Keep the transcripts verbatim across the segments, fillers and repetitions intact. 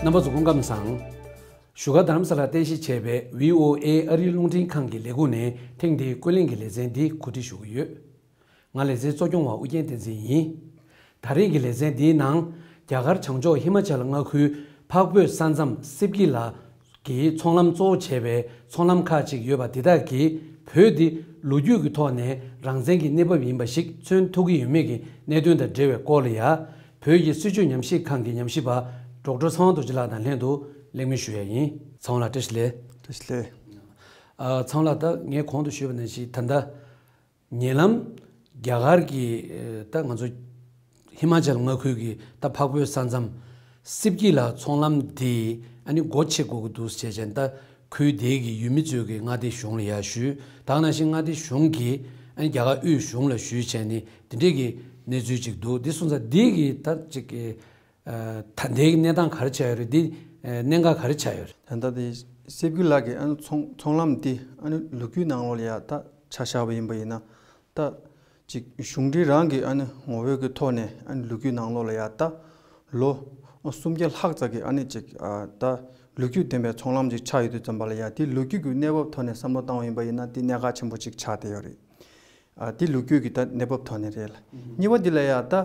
རྣམ་པ་ཚོ་སྐུ་ཁམས་བཟང་། བཞུགས་སྒར་རྡ་རམ་ས་ལར་རྟེན་གཞི་བྱས་པའི་བྷི་ཨོ་ཨེ་ཨ་རིའི་རླུང་འཕྲིན་ཁང་གི་ལས་ཁུངས་ནས་ཐེངས་འདིའི་ཀུན་གླེང་གི་ལེ་ཚན་འདི་གོ་སྒྲིག་ཞུ་གི་ཡོད། ང་ལེ་ཚན་གཙོ་སྐྱོང་བ་ཨུ་རྒྱན་བསྟན་འཛིན་ཡིན། ད་རེས་ཀྱི་ལེ་ཚན་འདིའི་ནང་། རྒྱ་གར་བྱང་ཕྱོགས་ཧི་མ་ཅལ་མངའ་ཁུལ་འཕགས་བོད་ས་མཚམས་སིབ་ཀི་ལ་གི་ཚོང་ལམ་གཙོ་བོ་བྱས་པའི་ཚོང་ལམ་ཁག་ཅིག་ཡོད་པ་འདི་དག་གིས་བོད་འདི་ལོ་རྒྱུས་ཀྱི་ཐོག་ནས་རང་བཙན་གྱི་གནས་བབ་ཡིན་པ་ཞིག་མཚོན་ཐུབ་ཀྱི་ཡོད་མེད་ཀྱི་གནད་དོན་དང་འབྲེལ་བའི་སྐོར་ལ་ཡ། བོད་ཀྱི་སྲིད་བྱུས་ཉམས་ཞིབ་ཁང་གི་ཉམས་ཞིབ་པ་ཌོག་ཊར་ཚངས་དབང་རྡོ་རྗེ་ལགས་དང་ལྷན་དུ་གླེང་མོལ་ཞུ་ཡ་ཡིན། ཚངས་དབང་ལགས་བཀྲ་ཤིས་བདེ་ལེགས། བཀྲ་ཤིས་བདེ་ལེགས། ཨ། ཚངས་དབང་ལགས། ད་ངས་གོང་དུ་ཞུས་པ་ནང་བཞིན་ད་ལྟ་ཉེ་ལམ་རྒྱ་གར་གྱི་ད་ང་ཚོ་ཧི་མ་ཅལ་མངའ་ཁུལ་གྱི་ད་འཕགས་བོད་ས་མཚམས་སིབ་ཀི་ལ་ཚོང་ལམ་འདི་ཨ་ནི་སྒོ་ཕྱེ་དགོས་ཀྱི་འདུག་ཟེར་བྱས་ནས་ད་ཁུལ་དེའི་གི་ཡུལ་མི་ཚོས་ཀྱི་མངའ་སྡེ་གཞུང་ལ་ཡར་ཞུས། ད་ག་ནང་བཞིན་མངའ་སྡེ་གཞུང་གིས་ཨ་ནི་རྒྱ་གར་དབུས་གཞུང་ལ་ཞུས་བྱས་ནས་འདི་འདྲས་ཀྱི་གནས་ཚུལ་ཅིག་འདུག་འདི་སོང་ཙང་འདི་གི་ད་ཅིག་གི་ཨ། ད་ལྟའི་གནས་སྟངས་ག་རེ་ཆགས་ཡོད་རེད། འདི་ཨ། གནད་འགག་ག་རེ་ཆགས་ཡོད་རེད། ད་ལྟ་དེ་སིབ་ཀི་ལ་གི་ཨ་ནི་ཚོང་ཚོང་ལམ་འདི་ཨ་ནི་ལོ་རྒྱུས་ནང་ལོགས་ལ་ཡ་ད་ཆ་བཞག་པ་ཡིན་པ་ཡིན་ན། ད་ཅིག་གཞུང་འབྲེལ་རང་གི་ཨ་ནི་ངོ་བོའི་གི་ཐོག་ནས་ཨ་ནི་ལོ་རྒྱུས་ནང་ལོགས་ལ་ཡ་ད་ལོ་སུམ་བརྒྱ་ལྷག་ཙམ་གི་ཨ་ནི་ཅིག་ཨ། ད་ལོ་རྒྱུས་ལྡན་པའི་ཚོང་ལམ་ཅིག་ཆགས་ཡོད་དུས་ཙམ་པ་ལ་ཡ་དེ་ལོ་རྒྱུས་ཀྱི་གནས་བབ་ཐོག་ནས་བསམ་བློ་བཏང་བ་ཡིན་པ་ཡིན་ན་དེ་གནད་འགག་ཆེན་པོ་ཅིག་ཆགས་བསྡད་ཡོད་རེད། ཨ། དེ་ལོ་རྒྱུས་ཀྱི་ད་གནས་བབ་ཐོག་ནས་རེད་ལ། གཉིས་པ་འདི་ལ་ཡ་ད་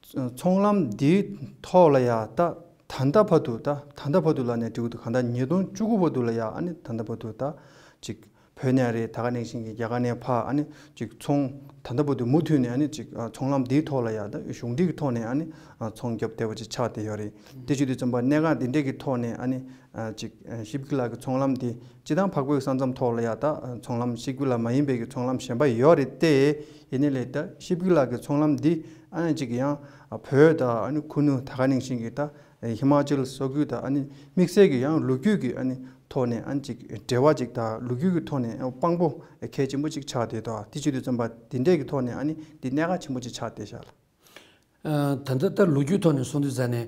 ཚོང་ལམ་འདིའི་ཐོག་ལ་ཡ་ད་ད་ལྟ་བར་དུ་ད་ད་ལྟ་བར་དུ་ལ་ནས་འགྲིག་འདུག་གང་ལྟར་ཉིས་སྟོང་བཅུ་དགུ་བར་དུ་ལ་ཡ་ཨ་ནི་ད་ལྟ་བར་དུ་ད་ཅིག་བོད་ནས་རེད། ད་ག་ནང་བཞིན་གྱི་རྒྱ་གར་ནས་ཕར་ཨ་ནི་ཅིག་ཚོང་ད་ལྟ་བར་དུ་མུ་མཐུད་ནས་ཨ་ནི་ཅིག་ཨ། ཚོང་ལམ་འདིའི་ཐོག་ལ་ཡ་ད་གཞུང་འབྲེལ་གྱི་ཐོག་ནས་ཨ་ནི་ཨ། ཚོང་རྒྱབ་བསྡད་པ་ཅིག་ཆགས་བསྡད་ཡོད་རེད། དེ་བྱེད་དུས་ཙམ་པ་གནད་འགག་འདི་འདྲས་ཀྱི་ཐོག་ནས་ཨ་ནི། ཨ། ཅིག་ཨ། སིབ་ཀི་ལ་གི་ཚོང་ལམ་དེ་སྤྱི་བཏང་འཕགས་བོད་ས་མཚམས་ཐོག་ལ་ཡ་ད་ཨ། ཚོང་ལམ་སིབ་ཀི་ལ་མ་ཡིན་པའི་གི་ཚོང་ལམ་གཞན་པ་ཡོད་རེད་དེ། ཡིན་ནའི་ལས་ད་སིབ་ཀི་ལ་གི་ཚོང་ལམ་འདི་ཨ་ནི་ཅིག་ཡང་ཨ། བོད་དང་ཨ་ནི་ཁུ་ནུ་ད་ག་ནང་བཞིན་གི་ད་ཨ། ཧི་མ་ཅལ་སོག་ཡུལ་དང་ཨ་ནི་དམིགས་བསལ་གི་ཡང་ལོ་རྒྱུས་ཀྱི་ཨ་ནི་ཐོག་ནས་ཨ་ནི་ཅིག་འབྲེལ་བ་ཅིག་དང་ལོ་རྒྱུས་ཀྱི་ཐོག་ནས་དཔང་པོ་གལ་ཆེན་པོ་ཅིག་ཆགས་བསྡད་དོ། དེ་བྱེད་དུས་ཙམ་པ་དེ་འདྲས་ཀྱི་ཐོག་ནས་ཨ་ནི་འདི་གནད་འགག་ཆེན་པོ་ཅིག་ཆགས་བསྡད་ཤག་ལ། ཨ། ད་ལྟ་ད་ལོ་རྒྱུས་ཐོག་ནས་གསུང་དུས་ཙ་ནས།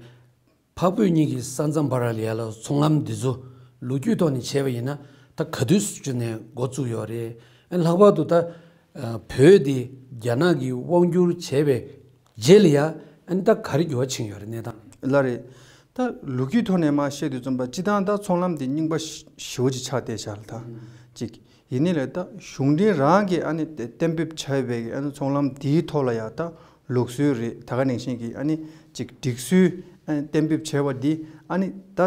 འཕགས་བོད་གཉིས་ཀྱི་ས་མཚམས་བར་ལ་ཡ་ལ་ཚོང་ལམ་འདི་ཚོ་ལོ་རྒྱུས་ཐོག་ནས་བྱས་པ་ཡིན་ན་ད་ག་དུས་སུ་ནས་འགོ་བཙུགས་ཡོད་རེད། ཨ། ལྷག་པར་དུ་ད་ཨ། བོད་འདི་རྒྱ་ནག་གིས་དབང་བསྒྱུར་བྱས་པའི་རྗེས་ལ་ཡ་ཨ་ནི་ད་ག་རེ་འགྱུར་བ་ཕྱིན་ཡོད་རེད་གནས་སྟངས། ལགས་རེད། ད་ལོ་རྒྱུས་ཐོག་ནས་མར་བཤད་དུས་ཙམ་པ་སྤྱི་བཏང་ད་ཚོང་ལམ་འདི་རྙིང་པ་ཞེ་པོ་ཅིག་ཆགས་བསྡད་ཤག་ལ། ད་ཅིག་ཡིན་ནའི་ལས་ད་གཞུང་འབྲེལ་རང་གིས་ཨ་ནི་གཏན་འབེབས་བྱས་པའི་ཨ་ནི་ཚོང་ལམ་འདིའི་ཐོག་ལ་ཡ་ད་ལུགས་སྲོལ་རེད། ད་ག་ནང་བཞིན་གྱི་ཨ་ནི་ཅིག་སྒྲིག་སྲོལ་ཨ་ནི་གཏན་འབེབས་བྱས་པ་འདི་ཨ་ནི་ད་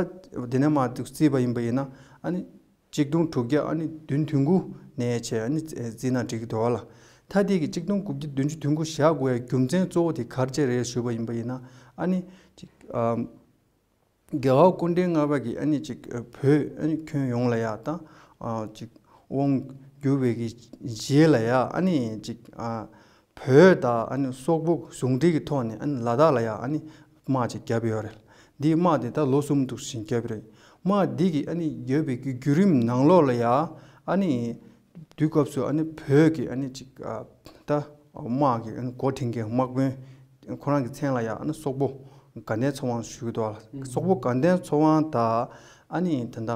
འདི་ནས་མར་བརྩིས་པ་ཡིན་པ་ཡིན་ན་ཨ་ནི་གཅིག་སྟོང་དྲུག་བརྒྱ་ཨ་ནི་བདུན་དོན་དགུ་ནས་བྱས་ཨ་ནི་བརྩིས་ན་འགྲིག་གི་འདུག་བ་ལ། ད་དེ་གི་གཅིག་སྟོང་དགུ་བརྒྱ་བདུན་ཅུ་དོན་དགུ་བཞག་དགོས་ཡ་རྒྱུ་མཚན་གཙོ་བོ་དེ་ག་རེ་བྱས་རེད་ཞུས་པ་ཡིན་པ་ཡིན་ན་ཨ་ནི་ཅིག་ཨ། རྒྱལ་བ་སྐུ་ཕྲེང་ལྔ་པ་གིས་ཨ་ནི་ཅིག་བོད་ཨ་ནི་ཁྱོན་ཡོངས་ལ་ཡ་ད་ཨ་ཅིག་དབང་བསྒྱུར་བའི་གི་རྗེས་ལ་ཡ་ཨ་ནི་ཅིག་ཨ་བོད་དང་ཨ་ནི་སོག་པོ་ཟུང་འབྲེལ་གྱི་ཐོག་ནས་ཨ་ནི་ལ་དྭགས་ལ་ཡ་ཨ་ནི་དམག་ཅིག་བརྒྱབ་ཡོད་རེད། འདིའི་དམག་དེ་ད་ལོ་གསུམ་དུ་ཞིག་བརྒྱབ་རེད། དམག་འདི་གི་ཨ་ནི་བརྒྱབ་པའི་གི་བརྒྱུད་རིམ་ནང་ལོགས་ལ་ཡ་ཨ་ནི། དུས་སྐབས་སུ་ཨ་ནི་བོད་ཀྱི་ཨ་ནི་ཅིག་ཨ་ད་དམག་གི་ཨ་ནི་འགོ་འདྲེན་མཁན་དམག་དཔོན་ཁོ་རང་གི་མཚན་ལ་ཡང་ཨ་ནི་སོག་པོ་དགའ་ལྡན་ཚེ་དབང་ཞུ་གི་འདུག་ཨ། སོག་པོ་དགའ་ལྡན་ཚེ་དབང་དང་ཨ་ནི་ད་ལྟ་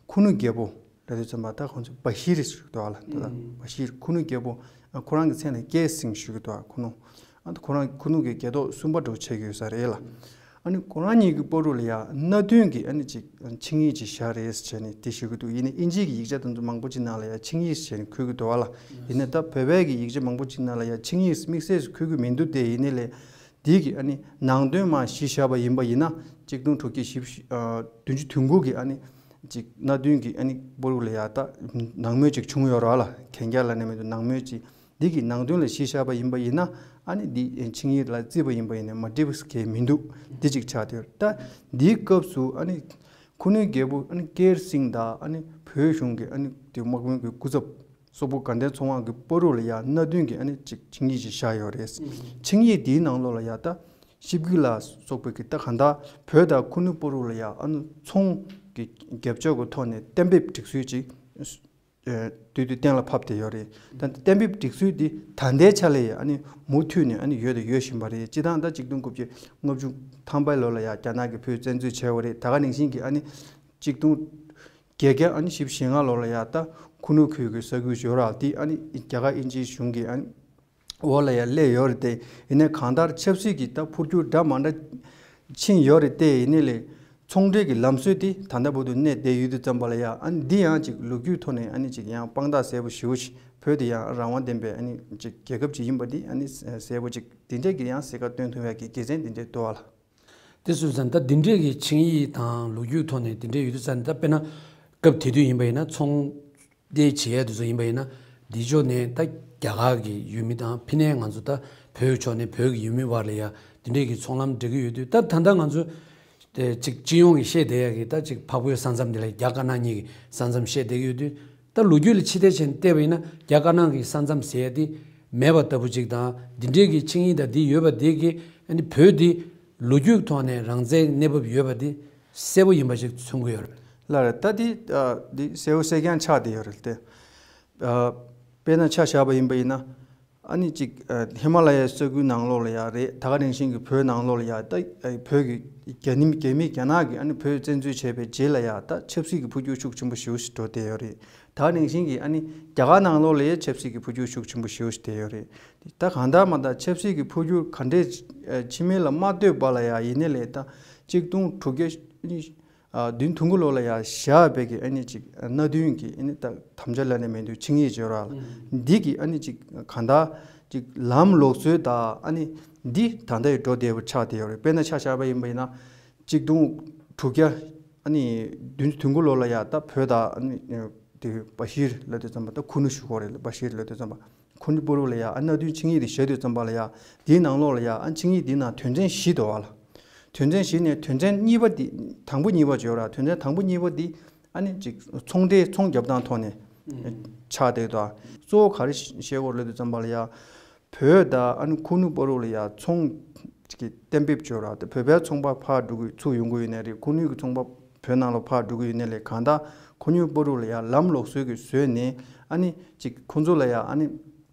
ཁུ་ནུ་རྒྱལ་པོ་ལབ་དུས་ཙམ་པ་ད་ཁོང་ཚོ་བ་ཤིར་ཞུ་གི་འདུག་ཨ་ལ། ད་ལྟ་བ་ཤིར་ཁུ་ནུ་རྒྱལ་པོ་ཁོ་རང་གི་མཚན་ལ་སྐལ་སིང་ཞུ་གི་འདུག་ཨ། ཁུ་ནུ་ཨ་ཁོ་རང་ཁུ་ནུ་གི་རྒྱལ་ཐོག་གསུམ་པ་འདྲ་བོ་བྱེད་ཀྱི་ཡོད་ས་རེད་ལ། ཨ་ནི་ཁོ་རང་གཉིས་ཀྱི་བར་དུ་ལ་ཡ་གནའ་དེང་གི་ཨ་ནི་ཅིག་ཆིངས་ཡིག་ཅིག་བཞག་རེད་ཟེར་ནས་དེ་ཞུ་གི་འདུག་ཡིན་ནའི་དབྱིན་ཇིའི་གི་ཡིག་ཆ་དེ་ཚོ་མང་པོ་ཅིག་ནང་ལ་ཡ་ཆིངས་ཡིག་ཟེར་ནས་འཁོད་ཀྱི་འདུག་བ་ལ། ཡིན་ནའི་ད་བོད་པའི་གི་ཡིག་ཆ་མང་པོ་ཅིག་ནང་ལ་ཡ་ཆིངས་ཡིག་དམིགས་བསལ་ཞིག་འཁོད་ཀྱི་མི་འདུག་སྟེ། ཡིན་ནའི་ལས་དེའི་གི་ཨ་ནི་ནང་དོན་མར་གཞི་བཞག་པ་ཡིན་པ་ཡིན་ན་གཅིག་སྟོང་དྲུག་བརྒྱ་བཞི་བཅུ་ཨ་བདུན་ཅུ་དོན་དགུ་གི་ཨ་ནི་ཅིག་གནའ་དེང་གི་ཨ་ནི་བར་དུ་ལ་ཡ་ད་ནང་མོལ་ཅིག་བྱུང་ཡོད་རེད་བ་ལ། གན་རྒྱ་ལབ་ནའི་མི་འདུག་ནང་མོལ་ཅིག་འདི་གི་ནང་དོན་ལ་གཞི་བཞག་པ་ཡིན་པ་ཡིན་ན་ཨ་ནི་འདི་ཆིངས་ཡིག་ལ་བརྩིས་པ་ཡིན་པ་ཡིན་ན་མ་འགྲིག་པ་གང་ཡང་མི་འདུག་འདི་གཅིག་ཆགས་ཏེ། ད་འདིའི་སྐབས་སུ་ཨ་ནི་ཁུ་ནུའི་རྒྱལ་པོ་ཨ་ནི་སྐལ་སིང་དང་ཨ་ནི་བོད་གཞུང་གི་ཨ་ནི་དེ་དམག་དཔོན་གྱི་སྐུ་ཚབ་སོག་པོ་དགའ་ལྡན་ཚེ་དབང་གི་བར་དུ་ལ་ཡ་གནའ་དེང་གི་ཨ་ནི་ཅིག་ཆིངས་ཡིག་ཅིག་བཞག་ཡོད་རེད། ཆིངས་ཡིག་འདིའི་ནང་ལོགས་ལ་ཡ་ད་ཤིབ་ཀི་ལ་སོགས་པའི་གི་ད་གང་ལྟར་བོད་དང་ཁུ་ནུ་བར་དུ་ལ་ཡ་ཨ་ནི་ཚོང་གི་རྒྱབ་ཕྱོགས་ཀྱི་ཐོག་ནས་གཏན་འབེབས་སྒྲིག་སྲོལ་ཅིག་ཨ་དུས་དུས་གཏན་ལ་ཕབ་བསྡད་ཡོད་རེད། ད་གཏན་འབེབས་སྒྲིག་སྲོལ་འདི་ད་ལྟའི་ཆ་ལ་ཡང་ཨ་ནི་མུ་མཐུད་ནས་ཨ་ནི་ཡོད་དང་ཡོད་བཞིན་པ་རེད། སྤྱིར་བཏང་ད་གཅིག་སྟོང་དགུ་བརྒྱ་ལྔ་བཅུ་ཐམ་པའི་ལོ་ལ་ཡང་རྒྱ་ནག་གིས་བོད་བཙན་འཛུལ་བྱས་པ་རེད། ད་ག་ནང་བཞིན་གྱི་ཨ་ནི་གཅིག་སྟོང་བརྒྱད་བརྒྱ་ཨ་ནི་བཞི་བཅུ་ཞེ་ལྔ་ལོ་ལ་ཡང་ད་ཁུ་ནུ་ཁུལ་གྱི་ས་ཁུལ་ཡོད་རེད། དེ་ཨ་ནི་རྒྱ་གར་དབྱིན་ཇིའི་གཞུང་གིས་ཨ་ནི་འོག་ལ་ཡང་སླེབས་ཡོད་རེད་དེ། ཡིན་ནའི་གང་ལྟར་ཆབ་སྲིད་ཀྱི་ད་འཕོ་འགྱུར་འདྲ་མ་འདྲ་ཕྱིན་ཡོད་རེད་དེ། ཡིན་ནའི་ལས་ ཚོང་འབྲེལ་གྱི་ལམ་སྲོལ་དེ་ད་ལྟ་བར་དུ་གནས་བསྡད་ཡོད་དུས་ཙམ་པ་ལ་ཡ། ཨ་ནི་འདི་ཡང་ཅིག་ལོ་རྒྱུས་ཐོག་ནས་ཨ་ནི་ཅིག་ཡང་དཔང་རྟགས་གསལ་པོ་ཞེ་པོ་ཅིག་བོད་དེ་ཡང་རང་དབང་ལྡན་པའི་ཨ་ནི་ཅིག་རྒྱལ་ཁབ་ཅིག་ཡིན་པ་འདི་ཨ་ནི་གསལ་པོ་ཅིག་དེ་འདྲས་ཀྱི་ཡང་གཟིགས་ཀ་སྟོན་ཐུབ་ཡག་གི་དགེ་མཚན་དེ་འདྲས་འདུག་བ་ལ། དེ་སོང་ཙང་ད་འདི་འདྲས་ཀྱི་ཆིངས་ཡིག་དང་ལོ་རྒྱུས་ཐོག་ནས་འདི་འདྲས་ཡོད་དུས་ཙང་ད་དཔེར་ན་སྐབས་དེ་དུས་ཡིན་པ་ཡིན་ན་ཚོང་འབྲེལ་བྱེད་ཡ་དེ་ཚོ་ཡིན་པ་ཡིན་ན་འདི་ཕྱོགས་ནས་ད་རྒྱ་གར་གྱི་ཡུལ་མི་དང་ཕི་ནས་ང་ཚོ་ད་བོད་ཕྱོགས་ནས་བོད་ཀྱི་ཡུལ་མི་བར་ལ་ཡ་འདི་འདྲས་ཀྱི་ཚོང་ལམ་འབྲེལ་གྱི་ཡོད་དུས། ད་ད་ལྟ་ང་ཚོ་དེ་གཅིག་སྤྱི་ཡོངས་ཀྱི་བཤད་བསྡད་ཡ་གི་ད་གཅིག་འཕགས་བོད་ས་མཚམས་འདི་ལ་རྒྱ་དཀར་ནག་གཉིས་ཀྱི་ས་མཚམས་བཤད་བསྡད་ཀྱི་ཡོད་དུས། ད་ལོ་རྒྱུས་ལ་ཕྱི་བལྟས་བྱས་ནས་བལྟས་པ་ཡིན་ན་རྒྱ་དཀར་ནག་གི་ས་མཚམས་ཟེར་ཡ་དེ་མེད་པ་ལྟ་བུ་ཅིག་དང་། འདི་འདྲའི་གི་ཆིངས་ཡིག་དང་འདི་ཡོད་པ་འདི་གི་ཨ་ནི་བོད་འདི་ལོ་རྒྱུས་ཐོག་ནས་རང་བཙན་གནས་བབ་ཡོད་པ་འདི་གསལ་པོ་ཡིན་པ་ཞིག་མཚོན་གྱི་ཡོད་རེད། ལགས་རེད། ད་འདི་ཨ་འདི་གསལ་པོ་གསལ་རྐྱང་ཆགས་བསྡད་ཡོད་རེད་དེ། ཨ་དཔེར་ན་ཆ་བཞག་པ་ཡིན་པ་ཡིན་ན། ཨ་ནི་ཅིག་ཨ་ཧི་མ་ལ་ཡའི་ས་ཁུལ་ནང་ལོགས་ལ་ཡ་རེད། ད་ག་ནང་བཞིན་གྱི་བོད་ནང་ལོགས་ལ་ཡ་ད་ཨ་བོད་ཀྱི་རྒྱ་ནིམ་རྒྱ་མི་རྒྱ་ནག་གིས་ཨ་ནི་བོད་བཙན་འཛུལ་བྱས་པའི་རྗེས་ལ་ཡ་ད་ཆབ་སྲིད་ཀྱི་འཕོ་འགྱུར་ཤུགས་ཆེན་པོ་ཞེ་པོ་ཞིག་འགྲོ་བསྡད་ཡོད་རེད། ད་ག་ནང་བཞིན་གྱི་ཨ་ནི་རྒྱ་གར་ནང་ལོགས་ལ་ཡ་ཆབ་སྲིད་ཀྱི་འཕོ་འགྱུར་ཤུགས་ཆེན་པོ་ཞེ་པོ་ཞིག་བསྡད་ཡོད་རེད། ད་གང་ལྟར་མ་ལྟར་ཆབ་སྲིད་ཀྱི་འཕོ་འགྱུར་ག་འདྲས་ཕྱི་མིག་ལ་མ་ལྟོས་པ་ལ་ཡ་ཡིན་ནའི་ལས་ད་གཅིག་སྟོང་དྲུག་བརྒྱ་ཨ་ནི་ཨ་བདུན་དུས་འཁོར་ལོ་ལ་ཡ་བཞག་པའི་གི་ཨ་ནི་ཅིག་གནད་དོན་གྱི་ཨ་ནི་ད་དམ་བཅའ་ལབ་ནས་མི་འདུག་ཆིངས་ཡིག་བརྗོད་ར་ལ། འདི་གི་ཨ་ནི་ཅིག་གང་ལྟར་ཅིག་ལམ་ལུགས་སྲོལ་དང་ཨ་ནི་འདི་ད་ལྟ་ཡི་འགྲོ་བསྡད་པ་ཆགས་བསྡད་ཡོད་རེད། དཔེར་ན་ཆ་བཞག་པ་ཡིན་པ་ཡིན་ན་གཅིག་སྟོང་དྲུག་བརྒྱ་ཨ་ནི་བདུན་དུས་འཁོར་ལོ་ལ་ཡ་ད་བོད་དང་ཨ་ནི་དེ་བ་ཤིར་ལབ་དུས་ཙམ་པ་ད་ཁུ་ནུ་ཞུ་གོ་རེད་ལ། བ་ཤིར་ལབ་དུས་ཙམ་པ། ཁོ་ནི་པོ་རུ་ལ་ཡ་ཨ་གནད་དོན་ཆིངས་ཡིག་དེ་བཞག་དུས་ཙམ་པ་ལ་ཡ་དེའི་ནང་ལོགས་ལ་ཡ་ཨ་ཆིངས་ཡིག་དེའི་ནང་དོན་ཚན་བཞི་འདུག་བ་ལ། དོན་ཚན་བཞི་ནས་དོན་ཚན་གཉིས་པ་དེ་དང་པོ་གཉིས་པ་བརྗོད་ར། དོན་ཚན་དང་པོ་གཉིས་པ་དེ་ཨ་ནི་ཅིག་ཚོང་འབྲེལ་ཚོང་རྒྱབ་སྟངས་ཐོག་ནས་ཆགས་བསྡད་འདུག་གཙོ་བོ་ག་རེ་བཤད་དགོས་ལབ་དུས་ཙམ་པ་ལ་ཡ་བོད་དང་ཨ་ནི་ཁུ་ནུ་པོ་རུ་ལ་ཡ་ཚོང་གི་གཏན་འབེབས་བརྗོད་ར། དེ་བོད་པའི་ཚོང་པ་ཕར་འགྲོ་གི་ཚུར་ཡོང་གི་ཡོད་ནའི་རེད། ཁུ་ནུ་གི་ཚོང་པ་བོད་ནང་ལ་ཕར་འགྲོ་གི་ཡོད་ནའི་ལས་གང་ལྟར་ཁུ་ནུ་པོ་རུ་ལ་ཡ་ལམ་ལུགས་སྲོལ་གྱི་བཟོས་ནས་ཨ་ནི་ཅིག་ཁོང་ཚོ་ལ་ཡ་ཨ་ནི་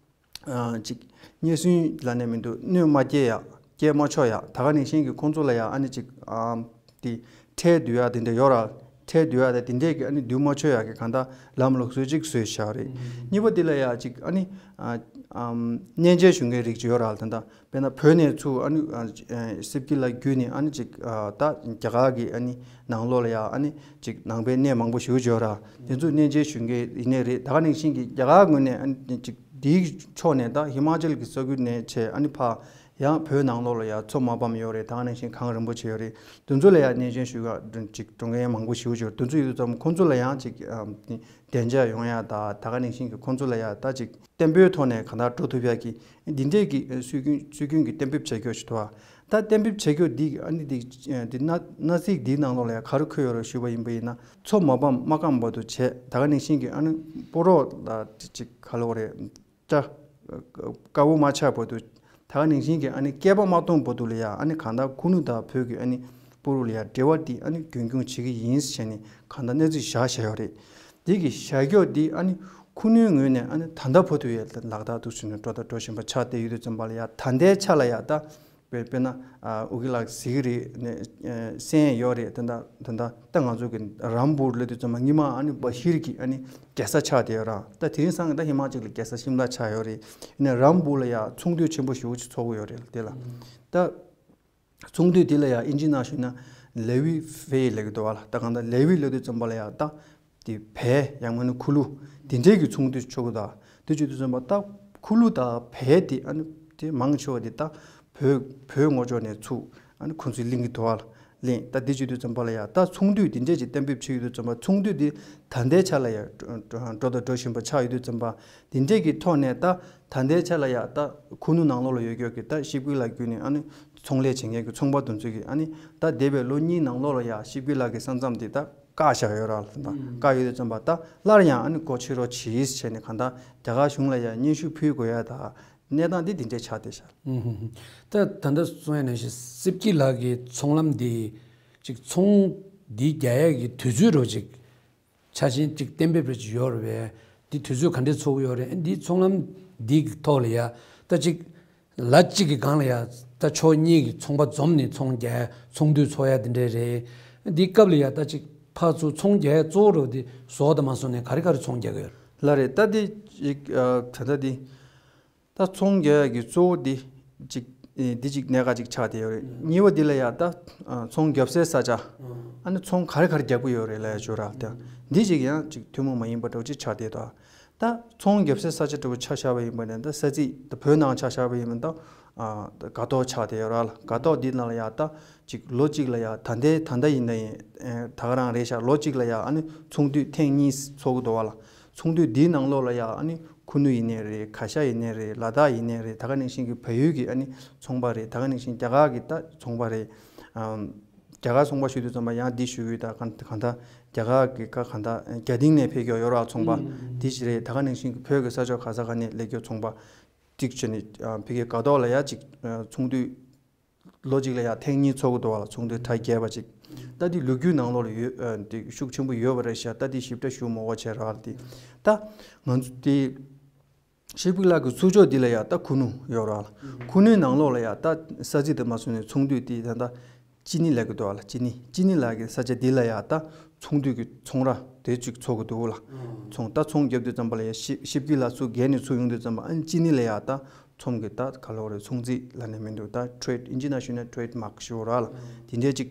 ཨ་ཅིག་རྙེད་སོན་ལབ་ནས་མི་འདུག་གནོད་མ་སྐྱེལ་ཡ། སྐྱེལ་མ་ཆོག་ཡ། ད་ག་ནང་བཞིན་གྱི་ཁོང་ཚོ་ལ་ཡ་ཨ་ནི་ཅིག་ཨ་དེ་ཁྲལ་བསྡུ་ཡ་དེ་འདྲ་ཡོད་ར། ཁྲལ་བསྡུ་ཡ་དེ་དེ་འདྲས་ཀྱི་ཨ་ནི་བསྡུ་མ་ཆོག་ཡ་གི་གང་ལྟར་ལམ་ལུགས་སྲོལ་ཅིག་བཟོས་བཞག་རེད། གཉིས་པ་དེ་ལ་ཡ་ཅིག་ཨ་ནི་ཨ་ཨམ་གནས་མཇལ་ཞུ་མཁན་རིགས་ཅིག་ཡོད་ར། ད་ལྟ་དཔེར་ན་བོད་ནས་ཚུར་ཨ་ནི་ཨ་ཨ་སིབ་ཀི་ལ་བརྒྱུད་ནས་ཨ་ནི་ཅིག་ཨ་ད་རྒྱ་གར་གྱི་ཨ་ནི་ནང་ལོགས་ལ་ཡ་ཨ་ནི་ཅིག་ནང་པའི་གནས་མང་པོ་ཞིག་ཡོད་ར། དེ་ཚོ་གནས་མཇལ་ཞུ་མཁན་ཡིན་ནའི་རེད། ད་ག་ནང་བཞིན་གྱི་རྒྱ་གར་ངོས་ནས་ཨ་ནི་ཅིག་དེའི་ཕྱོགས་ནས་ད་ཧི་མ་ཅལ་གྱི་ས་ཁུལ་ནས་བྱས་ཨ་ནི་ཕར་ཡང་བོད་ནང་ལོགས་ལ་ཡ་མཚོ་མ་ཕམ་ཡོད་རེད། ད་ག་ནང་བཞིན་གངས་རིན་པོ་ཆེ་ཡོད་རེད། དེ་ཚོ་ལ་ཡ་གནས་མཇལ་ཞུ་ག་ཅིག་འགྲོ་མཁན་མང་པོ་ཞིག་ཡོད། དེ་ཚོ་ཡོད་དུས་ཙམ་ཁོང་ཚོ་ལ་ཡང་ཅིག་ཨ་ནི་བདེ་འཇགས་ཡོང་ཡ་ད་ད་ག་ནང་བཞིན་གྱི་ཁོང་ཚོ་ལ་ཡ་ད་ཅིག་བརྟན་པོའི་ཐོག་ནས་གང་ལྟར་འགྲོ་ཐུབ་ཡ་གི་འདི་འདྲས་ཀྱི་སྲོལ་རྒྱུན་སྲོལ་རྒྱུན་གྱི་གཏན་འབེབས་བྱ་རྒྱུ་ཞིག་འདུག་བ། ད་གཏན་འབེབས་བྱ་རྒྱུ་འདི་ཨ་ནི་འདི་འདི་ན་ན་ཚིག་འདིའི་ནང་ལོགས་ལ་ཡང་ག་རེ་འཁོད་ཡོད་རེད་ཞུས་པ་ཡིན་པ་ཡིན་ན། མཚོ་མ་ཕམ་མ་སྐམ་བར་དུ་བྱས། ད་ག་ནང་བཞིན་གྱི་ཨ་ནི་སྤོ་རོག་ལ་ཅིག་ག་ལབ་དགོས་རེད། སྐྲ་དཀར་པོ་མ་ཆགས་བར་དུ། ད་ག་ནང་བཞིན་གྱི་ཨ་ནི་བསྐལ་པ་མ་སྟོངས་བར་དུ་ལ་ཡང་ཨ་ནི་གང་ལྟར་ཁུ་ནུ་དང་བོད་ཀྱི་ཨ་ནི་སྤོ་རོག་ལ་ཡང་འབྲེལ་བ་འདི་ཨ་ནི་རྒྱུན་སྐྱོང་བྱེད་ཀྱི་ཡིན་ཟེར་ནས་གང་ལྟར་གནས་ཚུལ་བཞག་བཞག་ཡོད་རེད། འདི་གི་བཞག་རྒྱུ་འདི་ཨ་ནི་ཁུ་ནུའི་ངོས་ནས་ཨ་ནི་ད་ལྟ་བར་དུ་ཡང་ལག་བསྟར་དུ་ཕྱིན་ནས་འགྲོ་དང་འགྲོ་བཞིན་པ་ཆགས་བསྡད་ཡོད་དུས་ཙམ་པ་ལ་ཡང་ད་ལྟའི་ཆ་ལ་ཡང་ད། དཔེ་དཔེར་ན་ཨ་ཨོ་ཀི་ལགས་གཟིགས་ཀྱི་རེད་ནས་ཨ་གསན་ཡོད་རེད། ད་ལྟ་ད་ལྟ་ད་ང་ཚོ་གི་རམ་བུ་ལབ་དུས་ཙམ་པ་སྔོན་མ་ཨ་ནི་བ་ཤིར་གྱི་ཨ་ནི་རྒྱལ་ས་ཆགས་བསྡད་ཡོད་ར། ད་དེང་སང་གི་ད་ཧི་མ་ཅལ་གྱི་རྒྱལ་ས་ཤིམ་ལ་ཆགས་ཡོད་རེད། ཡིན་ནའི་རམ་བུ་ལ་ཡ་ཚོང་འདུས་ཆེན་པོ་ཞེ་པོ་ཅིག་ཚོགས་ཀྱི་ཡོད་རེད་དེ་ལ། ད་ཚོང་འདུས་དེ་ལ་ཡ་ཨིན་ཇི་ནང་ཞུས་ན་ལེ་ཝི་ཧྥེ་ལབ་ཀྱི་འདུག་བ་ལ། ད་གང་ལྟར་ལེ་ཝི་ལབ་དུས་ཙམ་པ་ལ་ཡ་ད། དེ་བལ་ཡང་མིན་ན་ཁུ་ལུ་དེ་འདྲའི་གི་ཚོང་འདུས་ཆོག་གི་ད། དེ་བྱེད་དུས་ཙམ་པ་ད་ཁུ་ལུ་དང་བལ་དེ་ཨ་ནི་དེ་མང་ཆེ་བ་དེ་ད་བོད་བོད་ངོས་ཕྱོགས་ནས་ཚུར་ཨ་ནི་ཁོང་ཚོས་གླེང་གི་འདུག་བ་ལ། གླེང་ད་དེ་བྱེད་དུས་ཙམ་པ་ལ་ཡ་ད་ཚོང་འདུས་དེ་འདྲས་ཀྱི་གཏན་འབེབས་བྱེད་ཡོད་དུས་ཙམ་པ་ཚོང་འདུས་དེ་ད་ལྟའི་ཆ་ལ་ཡ་འགྲོ་དང་འགྲོ་བཞིན་པ་ཆགས་ཡོད་དུས་ཙམ་པ་དེ་འདྲས་ཀྱི་ཐོག་ནས་ད་ད་ལྟའི་ཆ་ལ་ཡ་ད་ཁུ་ནུ་ནང་ལོགས་ལ་ཡོད་ཀྱོག་གི་ད་ཤིབ་ཀི་ལ་བརྒྱུད་ནས་ཨ་ནི་ཚོང་ལས་བྱེད་མཁན་གྱི་ཚོང་པ་དེ་ཚོས་ཀྱི་ཨ་ནི་ད་འདས་པའི་ལོ་གཉིས་ནང་ལོགས་ལ་ཡ་ཤིབ་ཀི་ལ་གི་ས་མཚམས་དེ་ད། བཀག་བཞག་ཡོད་ར་ལ། ད་བཀག་ཡོད་དུས་ཙམ་པ་ད་སླར་ཡང་ཨ་ནི་སྒོ་ཕྱེ་རོགས་གྱིས་བྱས་ནས་གང་ལྟར་རྒྱ་གར་གཞུང་ལ་ཡང་སྙན་ཞུ་ཕུལ་དགོས་ཡ་ད་གནས་སྟངས་འདི་འདི་འདྲས་ཆགས་བསྡད་ཤག་ད་ད་ལྟ་གསུང་ཡ་ནང་བཞིན་སིབ་ཀི་ལགས་ཀྱི་ཚོང་ལམ་འདི་ཅིག་ཚོང་འདི་རྒྱག་ཡ་གི་དུས་ཚོད་རོ་ཅིག་ཆ་ཤས་ཅིག་གཏན་འབེབས་རེ་ཅིག་ཡོད་རེད་པས། འདི་དུས་ཚོད་ག་འདྲས་ཚོགས་ཀྱི་ཡོད་རེད། འདི་ཚོང་ལམ་འདི་གི་ཐོག་ལ་ཡ་ད་ཅིག་ལ་གཅིག་གི་སྒང་ལ་ཡ་ད་ཕྱོགས་གཉིས་ཀྱི་ཚོང་པ་འཛོམས་ནས་ཚོང་རྒྱག་ཚོང་འདུས་ཚོགས་ཡ་དེ་འདྲས་རེད། འདི་སྐབས་ལ་ཡ་ད་ཅིག་ཕར་ཚུར་ཚོང་རྒྱག་ཡ་གཙོ་བོ་རུ་དེ་ཟོག་དང་མ་སོང་ནས་ག་རེ་ག་རེ་ཚོང་རྒྱག་གི་ཡོད། ལགས་རེད། ད་འདི་ཅིག་ཨ་ད་ལྟ་འདི་ད་ཚོང་རྒྱག་ཡ་གི་གཙོ་བོ་འདི་ཅིག་ འདི་གཅིག་གནད་འགག་ཅིག་ཆགས་བསྡད་ཡོད་རེད། གཉིས་པ་འདི་ལ་ཡ་ད་ཚོང་རྒྱབ་སའི་ས་ཆ། ཨ་ནི་ཚོང་ག་རེ་ག་རེ་རྒྱག་གི་ཡོད་རེད་ལབ་ཡ་ཞུ་ར་ལ་ད་འདི་གཅིག་ཡང་གཅིག་ཐུན་མོང་མ་ཡིན་པ་འདྲ་བོ་ཅིག་ཆགས་བསྡད་འདུག་ད་ཚོང་རྒྱབ་སའི་ས་ཆ་འདྲ་བོ་ཆ་བཞག་པ་ཡིན་པ་ནས་ད་ས་ཚིགས་ད་བོད་ནང་ཆ་བཞག་པ་ཡིན་པ་ད་སྒ་ཐོག་ཆགས་བསྡད་ཡོད་ར་ལ། སྒ་ཐོག་འདི་ནང་ལ་ཡ་ད་གཅིག་ལོ་གཅིག་ལ་ཡ་ད་ལྟའི་ད་ལྟ་ཡིན་ད་ཡིན་ད་ག་རང་རེད་ཤག་ལོ་གཅིག་ལ་ཡ་ཨ་ནི་ཚོང་དུས་ཐེངས་གཉིས་ཚོགས་ཀྱི་འདུག་བ་ལ། ཚོང་དུས་འདིའི་ནང་ལོགས་ལ་ཡ་ཨ་ནི་ཁུ་ནུ་ཡིན་ནའི་རེད། གྷ་ཤ་ཡིན་ནའི་རེད། ལ་དྭགས་ཡིན་ནའི་རེད། ད་ག་ནང་བཞིན་གྱི་བལ་ཡུལ་གྱི་ཨ་ནི་ཚོང་པ་རེད། ད་ག་ནང་བཞིན་རྒྱ་གར་གྱི་ད་ཚོང་པ་རེད། ཨམ། རྒྱ་གར་ཚོང་པ་ཞུ་དུས་ཙམ་པ་ཡང་འདི་ཞུ་གི་ད་གང་གང་ད་རྒྱ་གར་གྱི་ཁ་གང་ད་རྒྱ་སྟེང་ནས་ཕེབས་ཀྱི་ཡོད་ར་ཚོང་པ་འདི་ཞིག་རེད། ད་ག་ནང་བཞིན་གྱི་བོད་ཀྱི་ས་ཕྱོགས་ག་ས་ག་ནས་སླེབས་ཀྱི་ཚོང་པ་གཅིག་བྱས་ནས་ཕ་གིའི་སྒ་ཐོག་ལ་ཡ་གཅིག་ཚོང་དུས་ལོ་གཅིག་ལ་ཡ་ཐེངས་གཉིས་ཚོགས་ཀྱི་འདུག་བ་ལ། ཚོང་དུས་གྲ་རྒྱས་པ་ཅིག་ད་འདི་ལོ་རྒྱུས་ནང་ལོགས་ལ་ཡོད་འདི་ཤུགས་ཆེན་པོ་ཡོད་པ་རེད་ཤག་ད་འདི་ཞིབ་ཕྲ་ཞུ་མ་དགོས་བྱས་ར་ལ་འདི་ད་ང་ཚོ་འདི་ཤེས་རིག་ལགས་ཀྱི་ཚུར་ཕྱོགས་འདི་ལ་ཡ་ད་ཁུ་ནུ་ཡོད་ར་ལ། ཁུ་ནུའི་ནང་ལོགས་ལ་ཡ་ད་ས་ཚིགས་དེ་མ་སོང་ནས་ཚོང་དུས་དེ་ད་ད་ཅི་ནི་ལབ་ཀྱི་འདུག་བ་ལ། ཅི་ནི་ཅི་ནི་ལབ་ཀྱི་ས་ཆ་འདི་ལ་ཡ་ད་ཚོང་དུས་ཀྱི་ཚོང་ར་དེ་ཅིག་ཚོགས་ཀྱི་འདུག་ལ། ཚོང་ད་ཚོང་རྒྱབ་དུས་ཙམ་པ་ལ་ཡ་ཤེ་ཤེས་རིག་ལགས་ཚུར་བརྒལ་ནས་ཚུར་ཡོང་དུས་ཙམ་པ་ཨ་ནི་ཅི་ནི་ལ་ཡ་ད་ཚོང་གི་ད་ག་ལོག་རེད། ཚོང་རྫས་ལབ་ནས་མི་འདུག་ད་ཊེ་རེཌ་ཨིན་ཇི་ནང་ཞུས་ན་ཊེ་རེཌ་མཱརཀ་ཞུ་ར་ལ་དེ་འདྲས་ཅིག་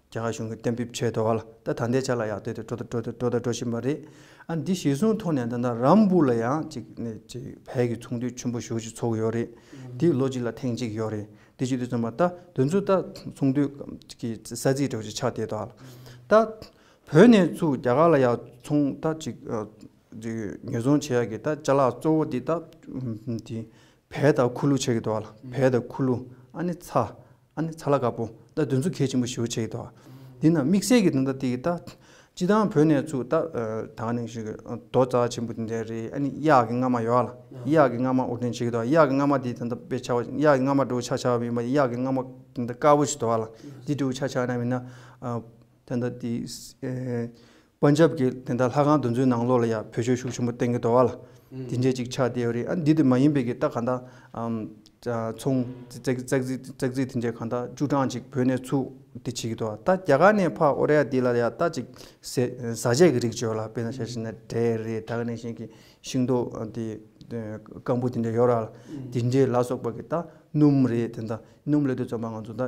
རྒྱ་གར་གཞུང་གིས་གཏན་འབེབས་བྱས་འདུག་བ་ལ། ད་ད་ལྟའི་ཆ་ལ་ཡང་དེ་དེ་འགྲོ་དང་འགྲོ་དང་འགྲོ་དང་འགྲོ་བཞིན་པ་རེད། ཨ་འདི་གཞིར་བཟུང་ཐོག་ནས་ད་ལྟ་རམ་བུ་ལ་ཡང་ཅིག་ནས་ཅིག་བལ་གྱི་ཚོང་དུས་ཆེན་པོ་ཞེ་པོ་ཅིག་ཚོགས་ཡོད་རེད། འདི་ལོ་གཅིག་ལ་ཐེངས་གཅིག་ཡོད་རེད། འདི་བྱེད་དུས་ཙམ་པ་ད་དེ་ཚོ་ད་ཚོང་དུས་ཀྱི་ས་ཚིགས་འདྲ་བོ་ཅིག་ཆགས་བསྡད་འདུག་བ་ལ། ད་བོད་ནས་ཚུར་རྒྱ་གར་ལ་ཡང་ཚོང་ད་ཅིག་ཅིག་ཉོ་ཚོང་བྱེད་ཡག་གི་ད་ཅ་ལག་གཙོ་བོ་འདི་ད་འདི་བལ་དང་ཁུ་ལུ་བྱེད་ཀྱི་འདུག་བ་ལ། བལ་དང་ཁུ་ལུ་ཨ་ནི་ཚྭ། ཨ་ནི་ཚྭ་ལ་དཀར་པོ་ད་དེ་ཚོ་གལ་ཆེན་པོ་ཞེ་པོ་ཆགས་ཀྱི་འདུག་འདི་ན་དམིགས་བསལ་གྱི་དོན་དག་དེ་གི་ད་སྤྱི་བཏང་བོད་ནས་ཚུར་ད་ད་ག་ནང་བཞིན་གྱི་རྡོ་རྩ་ཆེན་པོ་དེ་འདྲ་རེད། ཨ་ནི་གཡག་གི་རྔ་མ་ཡོད་ལ། གཡག་གི་རྔ་མ་དབོར་འདྲེན་བྱེད་ཀྱི་འདུག་གཡག་གི་རྔ་མ་དེ་ད་ལྟ་དཔེ་ཆ་བ་གཡག་གི་རྔ་མ་འདྲ་བོ་ཆ་ཆགས་པ་ཡིན་པ་གཡག་གི་རྔ་མ་དེ་འདྲ་དཀར་པོ་ཞིག་འདུག་ལ། འདི་འདྲ་བོ་ཆ་ཆགས་ན་མིན་ན་ད་ལྟ་དེ། པན་ཇབ་ཀྱི་དེ་འདྲ་ལྷ་ཁང་དེ་ཚོའི་ནང་ལོགས་ལ་ཡང་བེད་སྤྱོད་ཤུགས་ཆེན་པོ་བསྟན་གྱི་འདུག་བ་ལ། དེ་འདྲས་ཅིག་ཆགས་བསྡད་ཡོད་རེད། ཨ་འདི་དེ་མ་ཡིན་པའི་གི་ད་གང་ལྟར་ཨམ་ཚོང་ཙག་ཙིག་ཙག་ཙིག་དེ་འདྲས་གང་ལྟར་བཅུ་གྲངས་ཅིག་བོད་ནས་ཚུར་དེ་བྱེད་ཀྱི་འདུག་ད་རྒྱ་གར་ནས་ཕར་དབོར་ཡ་དེ་ལ་ཡང་ད་ཅིག་ཟས་བཟའ་བཅའ་གི་རིགས་ཅིག་ཡོད་ལ། དཔེར་ན་ཆ་བཞག་ན་འབྲས་རེད། ད་ག་ནང་བཞིན་གྱི་ཤིང་ཏོག་དེ་སྐམ་པོ་དེ་འདྲས་ཡོད་ར་ལ། དེ་འདྲས་ལ་སོགས་པ་གི་ད་སྣུམ་རེད། དེ་འདྲ་སྣུམ་ལབ་དུས་ཙམ་པ་ང་ཚོ་ད་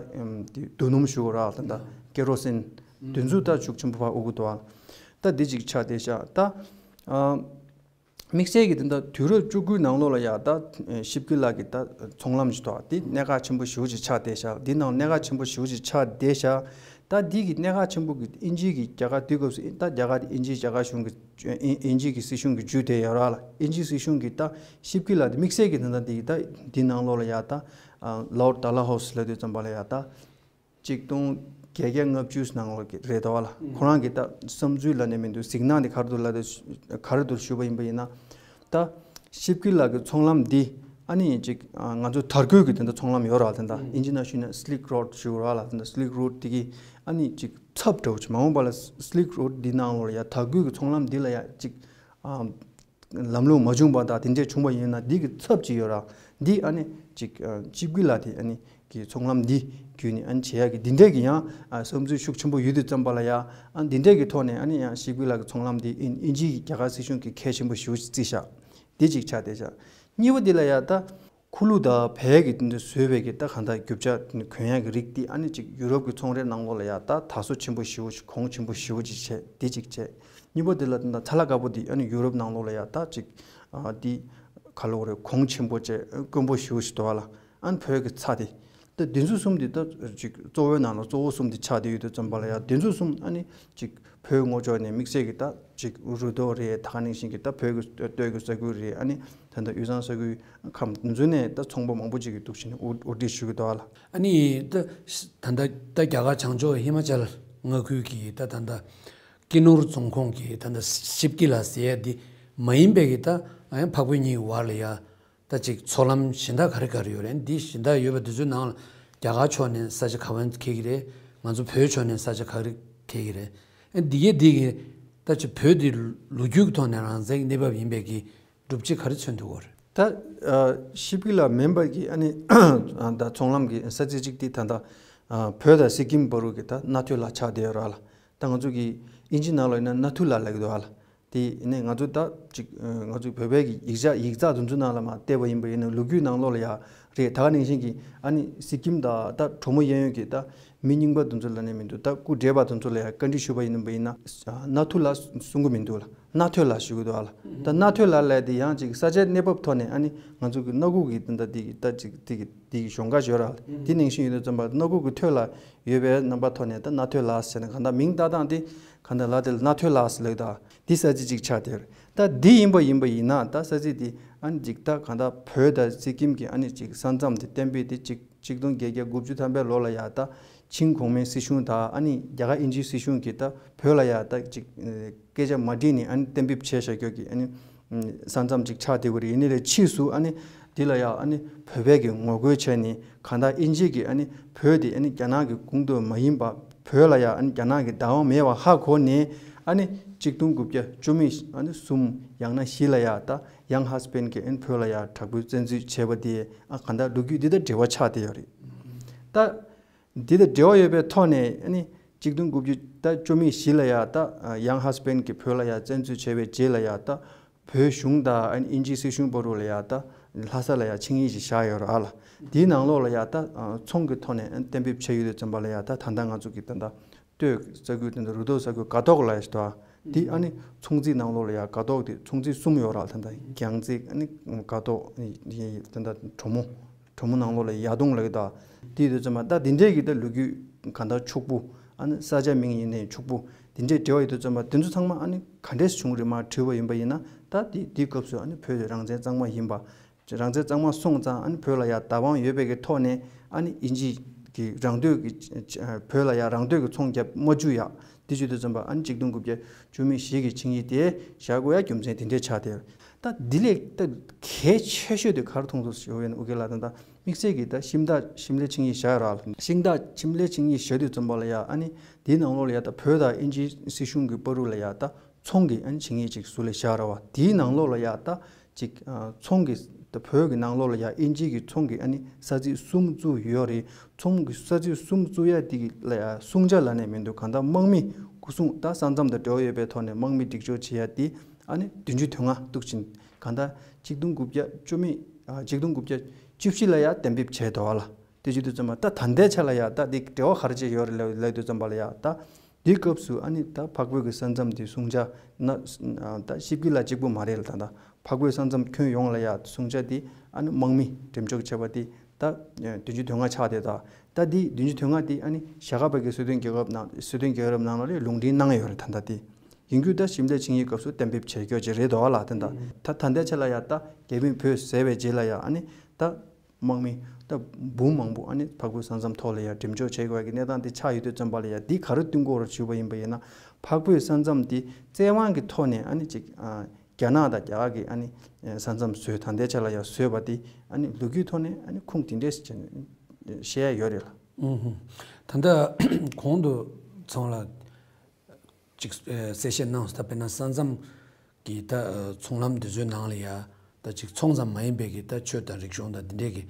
དེ་རྡོ་སྣུམ་ཞུ་གི་ར་ལ། དེ་འདྲ་ཀེ་རོ་སིན་དེ་ཚོ་ད་ཤུགས་ཆེན་པོ་ཕར་དབོར་གྱི་འདུག་བ། ད་འདི་ཅིག་ཆགས་བསྡད་ཤག་ད་ཨ་དམིགས་བསལ་གྱི་དེ་འདྲ་དུས་རབས་བཅུ་དགུའི་ནང་ལོགས་ལ་ཡ་ད་ཤེས་རིག་ལགས་ཀྱི་ད་ཚོང་ལམ་ཞིག་འདུག་འདི་གནད་འགག་ཆེན་པོ་ཞེ་པོ་ཅིག་ཆགས་བསྡད་ཤག་འདི་ནང་གནད་འགག་ཆེན་པོ་ཞེ་པོ་ཅིག་ཆགས་བསྡད་ཤག་ད་འདི་གི་གནད་འགག་ཆེན་པོ་གི་དབྱིན་ཇི་གི་རྒྱ་གར་དུས་སྐབས་སུ་ད་རྒྱ་གར་དེ་དབྱིན་ཇི་རྒྱ་གར་གཞུང་གི་དབྱིན་ཇི་གི་སྲིད་གཞུང་གི་བརྒྱུད་དེ་ཡོད་ར་ལ། དབྱིན་ཇི་སྲིད་གཞུང་གི་ད་ཤེས་རིག་ལགས་དེ་དམིགས་བསལ་གྱི་དེ་འདྲ་འདི་གི་ད་འདི་ནང་ལོགས་ལ་ཡ་ད་ལའོར་ཌ་ལ་ཧོ་སི་ལབ་དུས་ཙམ་པ་ལ་ཡ་ད། གཅིག་སྟོང་བརྒྱད་བརྒྱ་ལྔ་བཅུ་ནང་ལོགས་ཀྱི་རེད་འདུག་བ་ལ། ཁོ་རང་གི་ད་བསམ་ཚུལ་ལབ་ནས་མི་འདུག་གཟིགས་སྣང་དེ་ག་རེ་འདུག་ལབ་དུས་ག་རེ་འདུག་ཞུས་པ་ཡིན་པ་ཡིན་ན། ད་ཤེས་རིག་ལགས་ཀྱི་ཚོང་ལམ་འདི་ཨ་ནི་ཅིག་ང་ཚོ་དར་གོས་ཀྱི་དེ་འདྲ་ཚོང་ལམ་ཡོད་ར། དེ་འདྲ་དབྱིན་ཇི་ནང་ཞུས་ན་སི་ལིག་རོཌ་ཞུ་ར་ལ། དེ་འདྲ་སི་ལིག་རོཌ་དེ་གི་ཨ་ནི་ཅིག་ཚབ་འདྲ་བོ་ཅིག་མ་འོངས་པ་ལ་སི་ལིག་རོཌ་འདི་ནང་ལོགས་ལ་ཡ་དར་གོས་ཀྱི་ཚོང་ལམ་འདི་ལ་ཡ་ཅིག་ལམ་ལུགས་མ་བྱུང་བ་དང་དེ་འདྲས་བྱུང་བ་ཡིན་ན་འདི་གི་ཚབ་ཅིག་ཡོད་ར། འདི་ཨ་ནི་ཅིག་ཤེས་རིག་ལགས་དེ་ཨ་ནི་གི་ཚོང་ལམ་འདི་བརྒྱུད་ནས་ཨ་ནི་བྱེད་ཡག་གི་འདི་འདྲས་ཀྱི་ཡང་བསམ་ཚུལ་ཤུགས་ཆེན་པོ་ཡོད་དུས་ཙམ་པ་ལ་ཡ། ཨ་འདི་འདྲས་ཀྱི་ཐོག་ནས་ཨ་ནི་ཡང་ཤེས་རིག་ལགས་ཀྱི་ཚོང་ལམ་འདི་དབྱིན་ཇི་གི་རྒྱ་གར་སྲིད་གཞུང་གི་གལ་ཆེན་པོ་ཞེ་པོ་ཅིག་བརྩིས་ཤག་འདི་གཅིག་ཆགས་བསྡད་ཤག་གཉིས་པ་འདི་ལ་ཡ་ད། ཁུ་ལུ་དང་བལ་གྱི་དེ་འདྲ་བཟོས་པའི་གི་ད་གང་ལྟར་རྒྱུ་ཆ་གོན་ཡག་གི་རིགས་དེ་ཨ་ནི་ཅིག་ཡུ་རོབ་ཀྱི་ཚོང་རའི་ནང་ལོགས་ལ་ཡ་ད་དར་སོ་ཆེན་པོ་ཞེ་པོ་ཞིག་གོང་ཆེན་པོ་ཞེ་པོ་ཅིག་བྱས་དེ་གཅིག་བྱས། གཉིས་པ་དེ་ལ་ད་ཚྭ་ལ་དཀར་པོ་དེ་ཨ་ནི་ཡུ་རོབ་ནང་ལོགས་ལ་ཡ་ད་ཅིག་ཨ་དེ་ག་ལོག་རེད། གོང་ཆེན་པོ་བྱས་དཀོན་པོ་ཞེ་པོ་ཞིག་འདུག་བ་ལ། ཨ་ནི་བོད་ཀྱི་ཚྭ་དེ་ད་དེ་ཚོ་གསུམ་དེ་ད་ཅིག་གཙོ་བོའི་ནང་ལ་གཙོ་བོ་གསུམ་དེ་ཆགས་བསྡད་ཡོད་དུས་ཙམ་པ་ལ་ཡ་དེ་ཚོ་གསུམ་ཨ་ནི་ཅིག་བོད་ངོས་ཕྱོགས་ནས་དམིགས་བསལ་གྱི་ད་ཅིག་རུ་ཏོག་རེད། ད་ག་ནང་བཞིན་གྱི་ད་བོད་ཀྱི་སྟོད་ཀྱི་ས་ཁུལ་རེད། ཨ་ནི་ད་ལྟ་དབུས་གཙང་ས་ཁུལ་ཁམས་འདི་ཚོ་ནས་ད་ཚོང་པ་མང་པོ་ཅིག་གིས་འདུག་བྱས་ནས་དབོར་དབོར་འདྲེན་ཞུ་གི་འདུག་ཨ་ལ། ཨ་ནི་ད་ད་ལྟ་ད་རྒྱ་གར་བྱང་ཕྱོགས་ཧི་མ་ཅལ་མངའ་ཁུལ་གྱི་ད་ད་ལྟ་ཀི་ནོར་རྫོང་ཁོངས་ཀྱི་ད་ལྟ་ཤིབ་ཀི་ལ་ཟེར་ཡ་འདི་མ་ཡིན་པའི་གི་ད་ཨ་ཡང་འཕགས་བོད་གཉིས་བར་ལ་ཡ། ད་ཅིག་ཚོང་ལམ་གཞན་དག་ག་རེ་ག་རེ་ཡོད་རེད། འདི་གཞན་དག་ཡོད་པ་འདི་ཚོའི་ནང་ལ་རྒྱ་གར་ཕྱོགས་ནས་ས་ཆ་ག་བ་འཁེལ་གྱི་རེད། ང་ཚོ་བོད་ཕྱོགས་ནས་ས་ཆ་ག་རེ་འཁེལ་གྱི་རེད། ཨ་འདི་གས་འདི་གས་ད་ཅིག་བོད་འདི་ལོ་རྒྱུས་ཀྱི་ཐོག་ནས་རང་བཙན་གྱི་གནས་བབ་ཡིན་པའི་གི་སྒྲུབ་བྱེད་ག་རེ་མཚོན་ཐུབ་ཀྱི་རེད། ད་ཤིབ་ཀི་ལ་མིན་པ་གི་ཨ་ནི་ད་ཚོང་ལམ་གྱི་ས་ཚིགས་གཅིག་དེ་ད་ལྟ་བོད་དང་སི་ཀིམ་བར་གྱི་ད་མནའ་མཐུན་ལ་ཆགས་བསྡད་ཡོད་ར་ལ། ད་ང་ཚོ་གི་དབྱིན་ཇི་ནང་ལ་ཡིན་ན་མནའ་མཐུན་ལ་ལབ་ཀྱི་འདུག་ཨ་ལ། དེ་ནས་ང་ཚོ་ད་ཅིག་ང་ཚོ་བོད་པའི་གི་ཡིག་ཆ་ཡིག་ཚགས་དེ་ཚོ་ནང་ལ་མར་བལྟས་པ་ཡིན་པ་ཡིན་ན་ལོ་རྒྱུས་ནང་ལོགས་ལ་ཡ་རེད། ད་ག་ནང་བཞིན་གྱི་ཨ་ནི་སི་ཀིམ་དང་ད་གྲོ་མོ་གཡས་གཡོན་གྱི་ད་མི་རྙིང་པ་དེ་ཚོ་ལབ་ནས་མི་འདུག་ད་སྐུ་བགྲེས་པ་དེ་ཚོ་ལ་ཡ་བཀའ་འདྲི་ཞུས་པ་ཡིན་པ་ཡིན་ན་ཨ་ནཱ་ཐུ་ལ་གསུང་གི་མི་འདུག་ལ། ནཱ་ཐོས་ལ་ཞུ་གི་འདུག་ཨ་ལ། ད་ནཱ་ཐོས་ལ་ལབ་དེ་ཡང་ཅིག་ས་ཆའི་གནས་བབ་ཐོག་ནས་ཨ་ནི་ང་ཚོ་གི་སྣ་ཁུག་གི་ད་ད་དེ་གི་ད་ཅིག་དེ་གི་དེ་གི་གཞོང་ཁ་ཞོར་ཨ་ལ། དེ་ནང་བཞིན་ཡོད་དུས་ཙམ་པ་སྣ་ཁུག་གི་ཐོད་ལ་ཡོད་པའི་རྣམ་པ་ཐོག་ནས་ད་ནཱ་ཐོས་ལ་ཟེར་ནས་གང་ལྟར་མིང་བཏགས་སྟངས་དེ་གང་ལྟར་ལ་དེ་ལ་ནཱ་ཐོས་ལ་ཟེར་ལབ་ད། དེ་ས་ཚིགས་གཅིག་ཆགས་དེ་རེད། ད་དེ་ཡིན་པ་ཡིན་པ་ཡིན་ན་ད་ས་ཚིགས་དེ་ཨ་ནི་ཅིག་ད་གང་ལྟར་བོད་དང་སི་ཀིམ་གྱི་ཨ་ནི་ཅིག་ས་མཚམས་དེ་གཏན་འབེབས་དེ་ཅིག་གཅིག་སྟོང་བརྒྱད་བརྒྱ་དགུ་བཅུ་ཐམ་པའི་ལོ་ལ་ཡ་ད་ཆིང་གོང་མའི་སྲིད་གཞུང་དང་ཨ་ནི་རྒྱ་གར་དབྱིན་ཇིའི་སྲིད་གཞུང་གིས་ད་བོད་ལ་ཡ་ད་ཅིག་སྐད་ཆ་མ་དྲིས་ནས་ཨ་ནི་གཏན་འབེབས་བྱས་བཞག་རྒྱུ་གི་ཨ་ནི་ས་མཚམས་ཅིག་ཆགས་བསྡད་ཀྱི་རེད། ཡིན་ནའི་ལས་ཕྱིས་སུ་ཨ་ནི་འདི་ལ་ཡ་ཨ་ནི་བོད་པའི་གི་ངོ་རྒོལ་བྱས་ནས་གང་ལྟར་དབྱིན་ཇི་གིས་ཨ་ནི་བོད་དེ་ཨ་ནི་རྒྱ་ནག་གི་གོ་འདོད་མ་ཡིན་པ། བོད་ལ་ཡ་ཨ་ནི་རྒྱ་ནག་གི་བདག་དབང་མེད་པ་ཧ་གོ་ནས་ཨ་ནི་གཅིག་སྟོང་དགུ་བརྒྱ་བཅུ་མེད་ཨ་ནི་གསུམ་ཡང་ན་བཞི་ལ་ཡ་ད་ཡང་ཧ་སི་པན་གྱིས་ཨ་ནི་བོད་ལ་ཡ་དྲག་པོའི་བཙན་འཛུལ་བྱས་པ་དེ་ཨ་གང་ལྟར་ལོ་རྒྱུས་འདི་དང་འབྲེལ་བ་ཆགས་བསྡད་ཡོད་རེད། ད་འདི་དང་འབྲེལ་བ་ཡོད་པའི་ཐོག་ནས་ཨ་ནི་གཅིག་སྟོང་དགུ་བརྒྱ་ད་བཅུ་མེད་བཞི་ལ་ཡ་ད་ཡང་ཧ་སི་པན་གྱིས་བོད་ལ་ཡ་བཙན་འཛུལ་བྱས་པའི་རྗེས་ལ་ཡ་ད་བོད་གཞུང་དང་ཨ་ནི་དབྱིན་ཇིའི་སྲིད་གཞུང་བར་དུ་ལ་ཡ་ད་ལྷ་ས་ལ་ཡ་ཆིངས་ཡིག་ཅིག་བཞག་ཡོད་རེད་ཨ་ལ། དེའི་ནང་ལོགས་ལ་ཡ་ད་ཚོང་གི་ཐོག་ནས་གཏན་འབེབས་བྱས་ཡོད་དུས་ཙམ་པ་ལ་ཡ་ད་ད་ལྟ་ང་ཚོ་གི་ད་ལྟ་སྟོད་ས་ཁུལ་དེ་འདྲ་རུ་ཐོག་ས་ཁུལ་སྒ་ཏོག་ལ་ཡ་ཞིག་འདུག་ཨ། དེ་ཨ་ནི་ཚོང་རྩིས་ནང་ལོགས་ལ་ཡ་སྒ་ཏོག་དེ་ཚོང་རྩིས་གསུམ་ཡོད་ར། ད་ལྟ་རྒྱང་རྩིས་ཨ་ནི་སྒ་ཏོག་དེ་ད་གྲོ་མོ་གྲོ་མོ་ནང་ལོགས་ལ་ཡ་དུང་ལ་ཡོད་ད། དེ་ཡོད་དུས་ཙམ་པ་ད་དེ་འདྲས་ཀྱི་ད་ལོ་རྒྱུས་གང་ལྟར་ཕྱུག་པོ་ཨ་ནི་ས་ཆ་མིང་ཡིན་ནའི་ཕྱུག་པོ་དེ་འདྲས་འབྲེལ་བ་ཡོད་དུས་ཙམ་པ་དེ་ཚོ་ཚང་མ་ཨ་ནི་ག་འདྲས་བྱུང་རེད་མ་དྲིས་པ་ཡིན་པ་ཡིན་ན་ད་དེ་དེའི་སྐབས་སུ་ཨ་ནི་བོད་དེ་རང་བཙན་གཙང་མ་ཡིན་པ། རང་བཙན་གཙང་མ་སོང་ཙང་ཨ་ནི་བོད་ལ་ཡ་བདག་དབང་ཡོད་པའི་གི་ཐོག་ནས་ཨ་ནི་དབྱིན་ཇི་གི་རང་འདོད་ཀྱི་བོད་ལ་ཡ་རང་འདོད་ཀྱི་ཚོང་རྒྱབ་མ་བཅུག་ཡ། དེ་བྱེད་དུས་ཙམ་པ་ཨ་ནི་གཅིག་སྟོང་དགུ་བརྒྱ་བཅུ་མེད་བཞི་གི་ཆིངས་ཡིག་དེ་བཞག་དགོས་ཡ་རྒྱུ་མཚན་དེ་འདྲས་ཆགས་ཏེ། ད་འདི་ལས་ད་གལ་ཆེ་ཤོས་དེ་ག་རེ་མཐོང་ཐུབ་ཞུ་བའི་ཨུ་གེ་ལ་ད་ད་དམིགས་བསལ་གྱི་ད་ཤིང་རྟ་ཤིམ་ལའི་ཆིངས་ཡིག་བཞག་ཡ་ར་ལ། ཤིང་རྟ་ཤིམ་ལའི་ཆིངས་ཡིག་བཞག་དུས་ཙམ་པ་ལ་ཡ་ཨ་ནི་དེའི་ནང་ལོགས་ལ་ཡ་ད་བོད་དང་དབྱིན་ཇིའི་སྲིད་གཞུང་གི་བར་དུ་ལ་ཡ་ད། ཚོང་གི་ཨ་ནི་ཆིངས་ཡིག་ཅིག་ཟུར་ལ་བཞག་ར་བ། དེའི་ནང་ལོགས་ལ་ཡ་ད་ཅིག་ཨ་ཚོང་གི་ད་བོད་ཀྱི་ནང་ལོགས་ལ་ཡ་དབྱིན་ཇི་གི་ཚོང་གི་ཨ་ནི་ས་ཚིགས་གསུམ་བཙུགས་ཡོད་རེད། ཚོང་གི་ས་ཚིགས་གསུམ་བཙུགས་ཡ་དེ་གི་ལ་ཡ་སྲུང་བྱ་ལབ་ནས་མི་འདུག་གང་ལྟར་དམག་མི་སྐུ་སྲུང་ད་ས་མཚམས་དང་འབྲེལ་བ་ཡོད་པའི་ཐོག་ནས་དམག་མི་སྒྲིག་སྦྱོར་བྱེད་ཡ་དེ་ཨ་ནི་བདུན་ཅུ་དོན་ལྔ་འདུག་ཕྱིན། གང་ལྟར་གཅིག་སྟོང་དགུ་བརྒྱ་བཅུ་མེད་ཨ་གཅིག་སྟོང་དགུ་བརྒྱ་བཅུ་བཞི་ལ་ཡ་གཏན་འབེབས་བྱས་འདུག་བ་ལ། དེ་བྱེད་དུས་ཙམ་པ་ད་ད་ལྟའི་ཆ་ལ་ཡ་ད་འདི་འབྲེལ་བ་ག་རེ་བྱས་ཡོད་རེད་ལབ་ལབ་དུས་ཙམ་པ་ལ་ཡ་ད་འདིའི་སྐབས་སུ་ཨ་ནི་ད་འཕགས་བོད་ཀྱི་ས་མཚམས་འདི་སྲུང་བྱ་ན་ད་ཤིབ་ཀི་ལ་གཅིག་པུ་མ་རེད་ལ། ད་ད་འཕགས་བོད་ས་མཚམས་ཁྱོན་ཡོངས་ལ་ཡ་སྲུང་བྱ་འདི་ཨ་ནི་དམག་མི་འགྲེམས་འཇོག་བྱས་པ་འདི་ད་བདུན་ཅུ་དོན་ལྔ་ཆགས་ཏེ་ད་ད་འདི་བདུན་ཅུ་དོན་ལྔ་འདི་ཨ་ནི་ཞྭ་སྒབ་པ་གི་སྲིད་དོན་རྒྱལ་ཁབ་ནང་སྲིད་དོན་རྒྱལ་རབས་ནང་ལ་ལུང་འདྲེན་གནང་ཡོད་རེད། ད་ད་འདི་ཡིན་རྒྱུ་ད་ཤིམ་ལའི་ཆིངས་ཡིག་སྐབས་སུ་གཏན་འབེབས་བྱས་ཀྱོག་ཅིག་རེད་དོ་བ་ལ། ད་ད་ད་ད་ལྟའི་ཆ་ལ་ཡ་ད་རྒྱ་མིས་བོད་བཟས་པའི་རྗེས་ལ་ཡ་ཨ་ནི་ད། དམག་མི་ད་འབུམ་མང་པོ་ཨ་ནི་འཕགས་བོད་ས་མཚམས་ཐོག་ལ་ཡ་འགྲེམས་འཇོག་བྱེད་དགོས་ཀྱི་གནས་སྟངས་དེ་ཆགས་ཡོད་དུས་ཙམ་པ་ལ་ཡ་འདི་ག་རེ་བསྟུན་དགོས་རེད་ཞུས་པ་ཡིན་པ་ཡིན་ན། འཕགས་བོད་ས་མཚམས་འདི་བཙན་དབང་གི་ཐོག་ནས་ཨ་ནི་ཅིག་ཨ་རྒྱ་ནག་དང་རྒྱ་གར་གྱི་ཨ་ནི་ས་མཚམས་བཟོས་ད་ལྟའི་ཆ་ལ་ཡ་བཟོས་པ་འདི་ཨ་ནི་ལོ་རྒྱུས་ཐོག་ནས་ཨ་ནི་ཁུངས་དེ་འདྲས་བཤད་ཡ་ཡོད་རེད་ལ། ཨུ་ཧུ། ད་ལྟ་གོང་དུ་ཚང་ལ། ཅིག་ཨེ་གསལ་བཤད་གནང་སོང་། ད་དཔེར་ན་ས་མཚམས་ཀྱི་ད་ཨ་ཚོང་ལམ་འདི་ཚོའི་ནང་ལ་ཡ་ད་ཅིག་ཚོང་ཙམ་མ་ཡིན་པའི་གི་ད་ཆོས་དང་རིག་གཞུང་དང་འདི་འདྲའི་གི་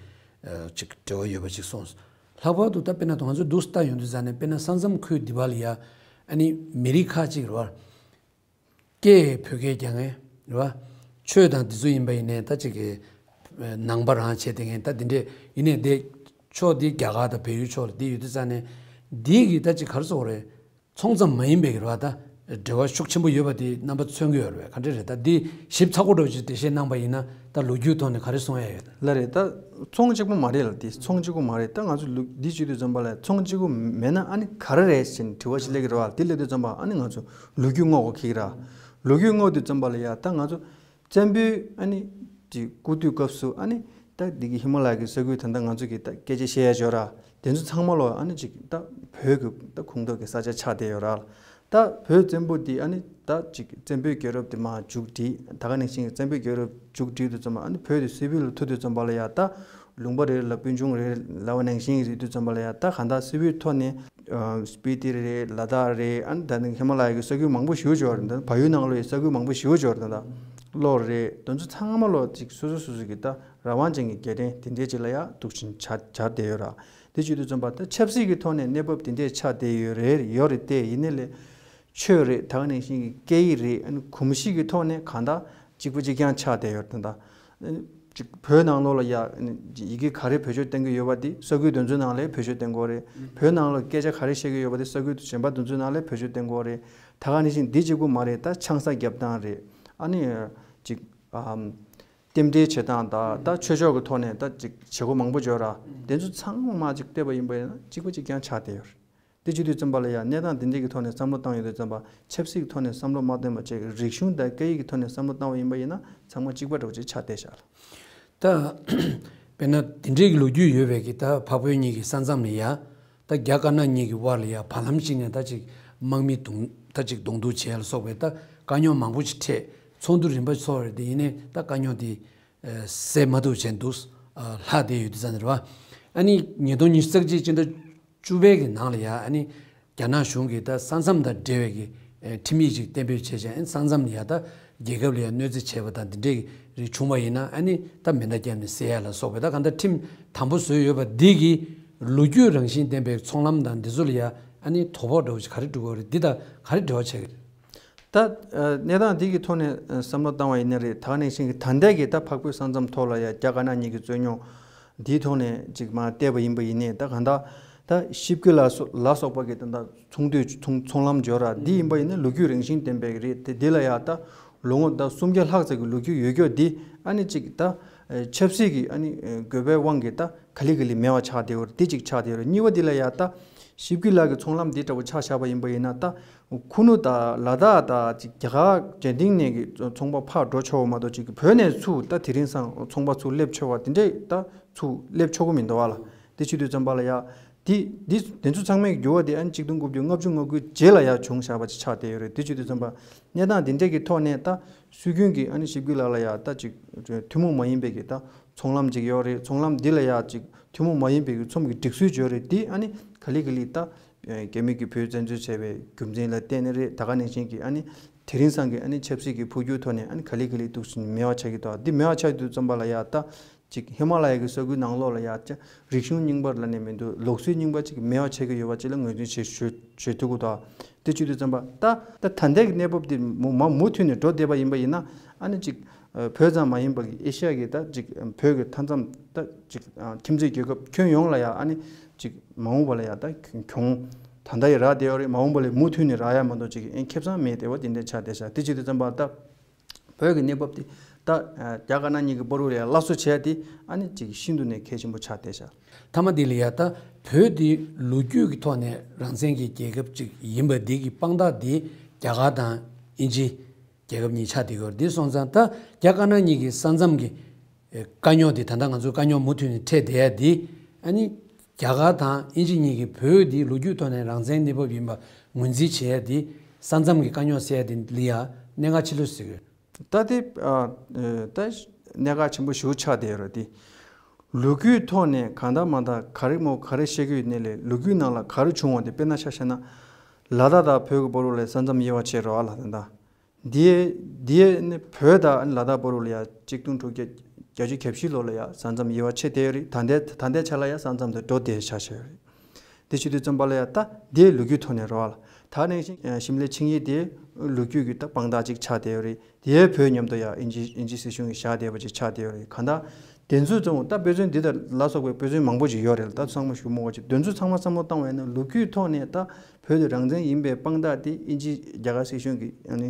ཨ་ཅིག་འབྲེལ་བ་ཡོད་པ་ཅིག་གསུངས་སོང་། ལྷག་པར་དུ་ད་དཔེར་ན་ང་ཚོ་འདུག་སེ་ལྟ་ཡོང་དུས་ཙང་ནས་དཔེར་ན་ས་མཚམས་ཁུལ་འདི་པ་ལ་ཡ་ཨ་ནི་མི་རིགས་ཁག་ཅིག་རེད་བ། སྐད་བོད་སྐད་རྒྱག་མཁན་རེད་བ། ཆོས་དང་འདི་ཚོ་ཡིན་པ་ཡིན་ནའི་ད་ཅིག་གི་ཨ་ནང་པ་རང་བྱས་བསྡད་མཁན་ད་འདི་འདྲས་ཡིན་ནའི་དེ་ཕྱོགས་འདི་རྒྱ་གར་དང་བལ་ཡུལ་ཕྱོགས་ལ་འདི་ཡོད་དུས་ཙང་ནས་འདི་གི་ད་ཅིག་ག་རེ་ཟེར་དགོས་རེད། ཚོང་ཙམ་མ་ཡིན་པའི་གི་རེད་བ། ད་འབྲེལ་བ་ཤུགས་ཆེན་པོ་ཡོད་པ་དེ་རྣམ་པ་མཚོན་གྱི་ཡོད་རེད་བས། ག་འདྲ་རེད། ད་འདི་ཞིབ་ཚགས་པོ་འདྲ་བོ་ཅིག་འགྲེལ་བཤད་གནང་པ་ཡིན་ན་ད་ལོ་རྒྱུས་ཐོག་ནས་ག་རེ་གསུང་ཡ་ཡོད། ལགས་རེད། ད་ཚོང་གཅིག་པུ་མ་རེད་ལ། དེ་ཚོང་གཅིག་པུ་མ་རེད། ད་ང་ཚོ་ལུགས་འདི་བྱེད་དུས་ཙམ་པ་ལ་ཚོང་གཅིག་པུ་མེད་ན་ཨ་ནི་ག་རེ་རེད་ཟེར་ནས་དྲི་བ་ཞིག་སླེབས་ཀྱི་རེད་བ། དེ་སླེབས་དུས་ཙམ་པ་ཨ་ནི་ང་ཚོ་ལོ་རྒྱུས་སྔོག་དགོས་ཀྱི་ར། ལོ་རྒྱུས་སྔོག་དུས་ཙམ་པ་ལ་ཡ་ད་ང་ཚོ་བཙན་པོའི་ཨ་ནི་དེ་སྐུ་དུས་སྐབས་སུ་ཨ་ནི་ད་འདི་གི་ཧི་མ་ལ་ཡ་གི་ས་ཁུལ་ད་ལྟ་ང་ཚོ་གི་ད་སྐད་ཆ་བཤད་ཡ་ཅིག་ཡོད་ར། དེ་ཚོ་ཚང་མ་ལོ་ཨ་ནི་ཅིག་ད་བོད་ཀྱི་ད་ཁོངས་གཏོགས་ཀྱི་ས་ཆ་ཆགས་བསྡད་ཡོད་ར། ད་བོད་བཙན་པོ་འདི་ཨ་ནི་ད་ཅིག་བཙན་པོའི་རྒྱལ་རབས་དེ་མར་མཇུག་བསྒྲིལ། ད་ག་ནང་བཞིན་གྱི་བཙན་པོའི་རྒྱལ་རབས་མཇུག་བསྒྲིལ་དུས་ཙམ་པ་ཨ་ནི་བོད་དེ་སིལ་བུ་ལ་ཐུག་དུས་ཙམ་པ་ལ་ཡ་ད་ལུང་པ་རེ་ལ་སྤུན་ཆུང་རེ་ལབ་པ་ནང་བཞིན་ཡོད་དུས་ཙམ་པ་ལ་ཡ་ད་གང་ལྟར་སིལ་བུའི་ཐོག་ནས་ཨ་སྤི་ཏི་རེད། ལ་དྭགས་རེད། ཨ་ནི་ད་ནི་ཧི་མ་ལ་ཡ་གི་ས་ཁུལ་མང་པོ་ཞེ་པོ་ཅིག་ཡོད་རེད། ད་བལ་ཡུལ་ནང་ལོགས་ཡི་ས་ཁུལ་མང་པོ་ཞེ་པོ་ཅིག་ཡོད་རེད། ད་ལྷོ་རེད། དེ་ཚོ་ཚང་མ་ལོགས་ཅིག་སོ་སོ་སོ་སོ་གི་ད་རང་དབང་ཅན་གྱི་རྒྱལ་ཕྲན་དེ་འདྲས་ཅིག་ལ་ཡ་འདུག་ཕྱིན་ཆགས་བསྡད་ཡོད་ར། དེ་བྱེད་དུས་ཙམ་པ་ད་ཆབ་སྲིད་ཀྱི་ཐོག་ནས་གནས་བབ་དེ་འདྲས་ཆགས་བསྡད་ཡོད་རེད། ཡོད་རེད་དེ། ཡིན་ནའི་ལས་ ཆོས་རེད། ད་ག་ནང་བཞིན་གྱི་སྐད་ཡིག་རེད། ཨ་ནི་གོམས་གཤིས་ཀྱི་ཐོག་ནས་གང་ལྟར་གཅིག་པ་གཅིག་རྐྱང་ཆགས་བསྡད་ཡོད་རེད། ད་ལྟ་ཅིག་བོད་ནང་ལོགས་ལ་ཡ་ཨ་ནི་ཡི་གེ་ག་རེ་བེད་སྤྱོད་གཏོང་གི་ཡོད་པ་དེ། ས་ཁུལ་དེ་ཚོའི་ནང་ལ་བེད་སྤྱོད་གཏོང་གི་ཡོད་རེད། བོད་ནང་ལ་སྐད་ཆ་ག་རེ་བཤད་ཀྱི་ཡོད་པ་དེ་ས་ཁུལ་གཞན་པ་དེ་ཚོའི་ནང་ལ་བེད་སྤྱོད་གཏོང་གི་ཡོད་རེད། ད་ག་ནང་བཞིན་འདི་གཅིག་པུ་མ་རེད། ད་ཆང་ས་རྒྱབ་སྟངས་རེད། ཨ་ནི་ཅིག་ཨམ་རྟེན་འབྲེལ་བྱེད་སྟངས་དང་། ད་ཆོས་ཕྱོགས་ཀྱི་ཐོག་ནས་ད་ཅིག་བྱེད་སྒོ་མང་པོ་ཡོད་ར། དེ་ཚོ་ཚང་མ་ཅིག་བལྟས་པ་ཡིན་པ་ཡིན་ན་གཅིག་པ་གཅིག་རྐྱང་ཆགས་བསྡད་ཡོད་རེད། དེ་བྱེད་དུས་ཙམ་པ་ལ་ཡང་གནས་སྟངས་དེ་འདྲས་ཀྱི་ཐོག་ནས་བསམ་བློ་བཏང་ཡོང་དུས་ཙམ་པ། ཆབ་སྲིད་ཀྱི་ཐོག་ནས་བསམ་བློ་མ་བཏང་པ་བྱས། རིག་གཞུང་དང་སྐད་ཡིག་གི་ཐོག་ནས་བསམ་བློ་བཏང་བ་ཡིན་པ་ཡིན་ན་ཚང་མ་གཅིག་པ་འདྲ་བོ་ཅིག་ཆགས་བསྡད་ཤག་ལ། ད་དཔེར་ན་དེ་འདྲས་ཀྱི་ལོ་རྒྱུས་ཡོད་པའི་གི་ད་འཕགས་བོད་གཉིས་ཀྱི་ས་མཚམས་ལ་ཡ། ད་རྒྱ་དཀར་ནག་གཉིས་ཀྱི་དབར་ལ་ཡ་བར་ལམ་ཞིག་ནས་ད་ཅིག་དམག་མི་གདོང་ད་ཅིག་གདོང་ཐུག་བྱས་ལ་སོགས་པའི་ད་དཀའ་རྙོག་མང་པོ་ཞིག་འཕྲད། ཚོགས་འདུ་རིམ་པ་ཚོགས་རེད། དེ་ཡིན་ནའི་ད་དཀའ་རྙོག་དེ་སེལ་མ་ཐུབ་བྱས་འདུག་ལྷག་བསྡད་ཡོད་དུས་ཙམ་རེད་བ། ཨ་ནི་ཉིས་སྟོང་ཉི་ཤུ་རྩ་གཅིག་སྤྱི་ཟླ་བཅུ་པའི་གི་ནང་ལ་ཡ། ཨ་ནི་རྒྱ་ནག་གཞུང་གིས་ད་ས་མཚམས་དང་འབྲེལ་བའི་གི་ཁྲིམས་ཡིག་ཅིག་གཏན་འབེབས་བྱས་བྱས། ཨ་ནི་ས་མཚམས་ལ་ཡ་ད་རྒྱལ་ཁབ་ལ་ཡ་གནོད་འཚེ་བྱས་པ་དང་འདི་འདྲའི་རིགས་བྱུང་བ་ཡིན་ན། ཨ་ནི་ད་མེ་མདའ་བརྒྱབ་ནས་བསད་ཡ་ལ་སོགས་པའི་ད་གང་ལྟར་ཁྲིམས་དམ་པོ་བཟོས་ཡོད་པ་འདི་གི་ལོ་རྒྱུས་རང་བཞིན་ལྡན་པའི་ཚོང་ལམ་དང་འདི་ཚོ་ལ་ཡ་ཨ་ནི་དོ་ཕོག་འདྲ་བོ་ཞིག་ག་རེ་འགྲོ་གི་རེད། འདི་དང་ག་རེ་འབྲེལ་བ་ཆགས་ཀྱི་རེད། ད་ཨ་གནས་སྟངས་འདི་གི་ཐོག་ནས་ཨ་བསམ་བློ་བཏང་བ་ཡིན་ན་རེད། ད་ག་ནང་བཞིན་གྱི་ད་ལྟའི་གི་ད་འཕགས་བོད་ས་མཚམས་ཐོག་ལ་ཡ་རྒྱ་དཀར་ནག་གཉིས་ཀྱི་རྩོད་རྙོག་འདིའི་ཐོག་ནས་ཅིག་མར་བལྟས་པ་ཡིན་པ་ཡིན་ནའི། ད་གང་ལྟར་ད་ཤིབ་ཀི་ལ་སོ་ལ་སོགས་པ་གི་ད་ལྟ་ཚོང་འདུས་ཚོང་ཚོང་ལམ་འབྱོར་ར་འདི་ཡིན་པ་ཡིན་ན་ལོ་རྒྱུས་རང་བཞིན་ལྡན་པའི་རེད་དེ། འདི་ལ་ཡ་ད་ལོ་ངོ་ད་སུམ་བརྒྱ་ལྷག་ཙམ་གྱི་ལོ་རྒྱུས་ཡོད་རྒྱུ་འདི། ཨ་ནི་ཅིག་ད་ཨ་ཆབ་སྲིད་ཀྱི་ཨ་ནི་ཨ་དགོས་པའི་དབང་གིས་ད་ག་ལེ་ག་ལེ་མེད་པ་ཆགས་བསྡད་ཡོད་རེད། འདི་གཅིག་ཆགས་བསྡད་ཡོད་རེད། གཉིས་པ་འདི་ལ་ཡ་ད་ཤིབ་ཀི་ལ་གི་ཚོང་ལམ་འདི་འདྲ་བོ་ཆ་བཞག་པ་ཡིན་པ་ཡིན་ན། ད་ཁུ་ནུ་དང་ལ་དྭགས་དང་ཅིག་རྒྱ་གར་རྒྱལ་སྟེང་ནས་ཀྱི་ཚོང་པ་ཕར་འགྲོ་ཆོག་པ་མ་གཏོགས། ཅིག་བོད་ནས་ཚུར་ད་དེ་རིང་སང་ཚོང་པ་ཚུར་སླེབས་ཆོག་པ་དེ་འདྲས་ད་ཚུར་སླེབས་ཆོག་གི་མི་འདུག་བ་ལ། དེ་བྱེད་དུས་ཙམ་པ་ལ་ཡ་དེ་དེ་དེ་ཚོ་ཚང་མའི་འགྱུར་བ་དེ་ཨ་ནི་གཅིག་སྟོང་དགུ་བརྒྱ་ལྔ་བཅུ་ང་དགུའི་རྗེས་ལ་ཡ་བྱུང་བཞག་པ་ཅིག་ཆགས་བསྡད་ཡོད་རེད། དེ་བྱེད་དུས་ཙམ་པ་གནས་སྟངས་དེ་འདྲས་ཀྱི་ཐོག་ནས་ད་སྲོལ་རྒྱུན་གྱི་ཨ་ནི་ཤིབ་ཀི་ལ་ལ་ཡ་ད་ཅིག་ཐུན་མོང་མ་ཡིན་པའི་གི་ད་ཚོང་ལམ་ཅིག་ཡོད་རེད། ཚོང་ལམ་འདི་ལ་ཡ་ཅིག་ཐུན་མོང་མ་ཡིན་པའི་གི་ཚོམས་ཀྱི་སྒྲིག་སྲོལ་ཅིག་ཡོད་རེད། དེ་ཨ་ནི་ག་ལེ་ག་ལེ་ད་རྒྱ་མི་གིས་བོད་བཙན་འཛུལ་བྱས་པའི་རྒྱུ་མཚན་ལ་བརྟེན་ནས་རེད། ད་ག་ནང་བཞིན་གྱི་ཨ་ནི་དེ་རིང་སང་གི་ཨ་ནི་ཆབ་སྲིད་ཀྱི་འཕོ་འགྱུར་ཐོག་ནས་ཨ་ནི་ག་ལེ་ག་ལེ་འདུག་སེ་མེད་པ་ཆགས་ཀྱི་འདུག་འདི་མེད་པ་ཆགས་དུས་ཙམ་པ་ལ་ཡ་ད་ཅིག་ཧི་མ་ལ་ཡ་གི་ས་ཁུལ་ནང་ལོགས་ལ་ཡ་ཅིག་རིག་གཞུང་རྙིང་པ་ལབ་ནས་མི་འདུག་ལུགས་སྲོལ་རྙིང་པ་ཅིག་མེད་པ་ཆགས་ཀྱི་ཡོད་པ་ཅིག་ལ་ངོས་འཛིན་བྱེད་བྱེད་བྱེད་ཐུབ་ཀྱི་འདུག་དེ་བྱེད་དུས་ཙམ་པ་ད་ད་ད་ལྟའི་གི་གནས་བབ་འདི་མུ་མ་མུ་མཐུད་ནས་འགྲོ་བསྡད་པ་ཡིན་པ་ཡིན་ན། ཨ་ནི་ཅིག་ཨ་བོད་ཙམ་མ་ཡིན་པ་གི་ཨེ་ཤ་ཡ་གི་ད་ཅིག་ཨ་བོད་ཀྱི་མཐའ་མཚམས་ད་ཅིག་ཨ་ཁྱིམ་མཚེས་རྒྱལ་ཁབ་ཁྱོན་ཡོངས་ལ་ཡ་ཨ་ནི་ཅིག་མ་འོངས་པ་ལ་ཡ་ད་གྱོང་ད་ལྟ་ཡི་རག་བསྡད་ཡོད་རེད། མ་འོངས་པ་ལ་མུ་མཐུད་ནས་རག་ཡ་མ་གཏོགས་ཅིག་ཨེ་ཁེ་བཟང་མེད་བསྡད་པ་དེ་འདྲ་ཆགས་བསྡད་ཤག་དེ་བྱེད་དུས་ཙམ་པ་ད་བོད་ཀྱི་གནས་བབ་དེ་ད་ཨ་རྒྱ་དཀར་ནག་གཉིས་ཀྱི་བར་དུ་ལ་ཡ་སླར་གསོ་བྱས་ཏེ་ཨ་ནི་ཅིག་ཤིན་ཏུ་ནས་གལ་ཆེན་པོ་ཆགས་བསྡད་ཤག་མཐའ་མ་དེ་ལ་ཡ་ད་བོད་དེ་ལོ་རྒྱུས་ཀྱི་ཐོག་ནས་རང་བཙན་གྱི་རྒྱལ་ཁབ་ཅིག་ཡིན་པ་འདི་གི་དཔང་རྟགས་འདི་རྒྱ་གར་དང་དབྱིན་ཇི་རྒྱལ་ཁབ་གཉིས་ཆགས་བསྡད་ཡོད་རེད། འདི་སོང་ཙང་ད་རྒྱ་དཀར་ནག་གཉིས་ཀྱི་ས་མཚམས་ཀྱི་ཨེ་དཀའ་རྙོག་འདི། ད་ལྟ་ང་ཚོ་དཀའ་རྙོག་མུ་མཐུད་ནས་འཕྲད་བསྡད་ཡ་འདི། ཨ་ནི་རྒྱ་གར་དང་དབྱིན་ཇི་གཉིས་ཀྱིས་བོད་འདི་ལོ་རྒྱུས་ཐོག་ནས་རང་བཙན་གནས་བབ་ཡིན་པ་ངོས་འཛིན་བྱེད་ཡ་འདི། ས་མཚམས་ཀྱི་དཀའ་རྙོག་སེལ་ཡ་འདི་ལ་ཡ་གནད་འགག་ཆེ་ལོས་ཟེར་གི། ད་དེ་ཨ་ཨ་ད་གནད་འགག་ཆེན་པོ་ཞེ་པོ་ཆགས་བསྡད་ཡོད་རེད་དེ། ལོ་རྒྱུས་ཐོག་ནས་གང་ལྟར་མ་ལྟར་ག་རེ་མོ་ག་རེ་བཤད་ཀྱི་ཡོད་ནའི་ལས། ལོ་རྒྱུས་ནང་ལ་ག་རེ་བྱུང་བ་དེ། དཔེར་ན་ཆ་བཞག་ན་ལ་དྭགས་དང་བོད་ཀྱི་བར་དུ་ལ་ས་མཚམས་དབྱེ་བ་ཕྱེ་རེད་བ་ལ། ད་ལྟ་འདི་འདི་ནི་བོད་དང་ལ་དྭགས་བར་དུ་ལ་ཡ་གཅིག་སྟོང་དྲུག་བརྒྱ་བརྒྱད་ཅུ་གྱ་བཞི་ལོ་ལ་ཡ་ས་མཚམས་དབྱེ་བ་ཕྱེ་བསྡད་ཡོད་རེད། ད་ལྟའི་ད་ལྟའི་ཆ་ལ་ཡ་ས་མཚམས་དེ་འགྲོ་བསྡད་ཆགས་བཞག་ཡོད་རེད། དེ་བྱེད་དུས་ཙམ་པ་ལ་ཡ་ད་དེའི་ལོ་རྒྱུས་ཐོག་ནས་རེད་བ་ལ། ད་ནང་བཞིན་ཞིམ་ལའི་ཆིངས་ཡིག་དེ་ལོ་རྒྱུས་ཀྱི་ད་དཔང་རྟགས་ཅིག་ཆགས་བསྡད་ཡོད་རེད། དེའི་བོད་མཉམ་དུ་ཡ་དབྱིན་ཇི་དབྱིན་ཇི་སྲིད་གཞུང་གིས་བཞག་བསྡད་པ་ཅིག་ཆགས་བསྡད་ཡོད་རེད། གང་ལྟར་དེ་ཚོ་ཚང་མ་ད་དཔེ་མཚོན་འདི་དང་ལ་སོགས་པའི་དཔེ་མཚོན་མང་པོ་ཅིག་ཡོད་རེད་ལ། ད་ཚང་མ་ཞུ་མི་དགོས་ཅིག་དེ་ཚོ་ཚང་མ་བསམ་བློ་བཏང་བས་ན་ལོ་རྒྱུས་ཐོག་ནས་ད་བོད་དེ་རང་བཙན་ཡིན་པའི་དཔང་རྟགས་དེ་དབྱིན་ཇི་རྒྱ་གར་སྲིད་གཞུང་གིས་ཨ་ནི་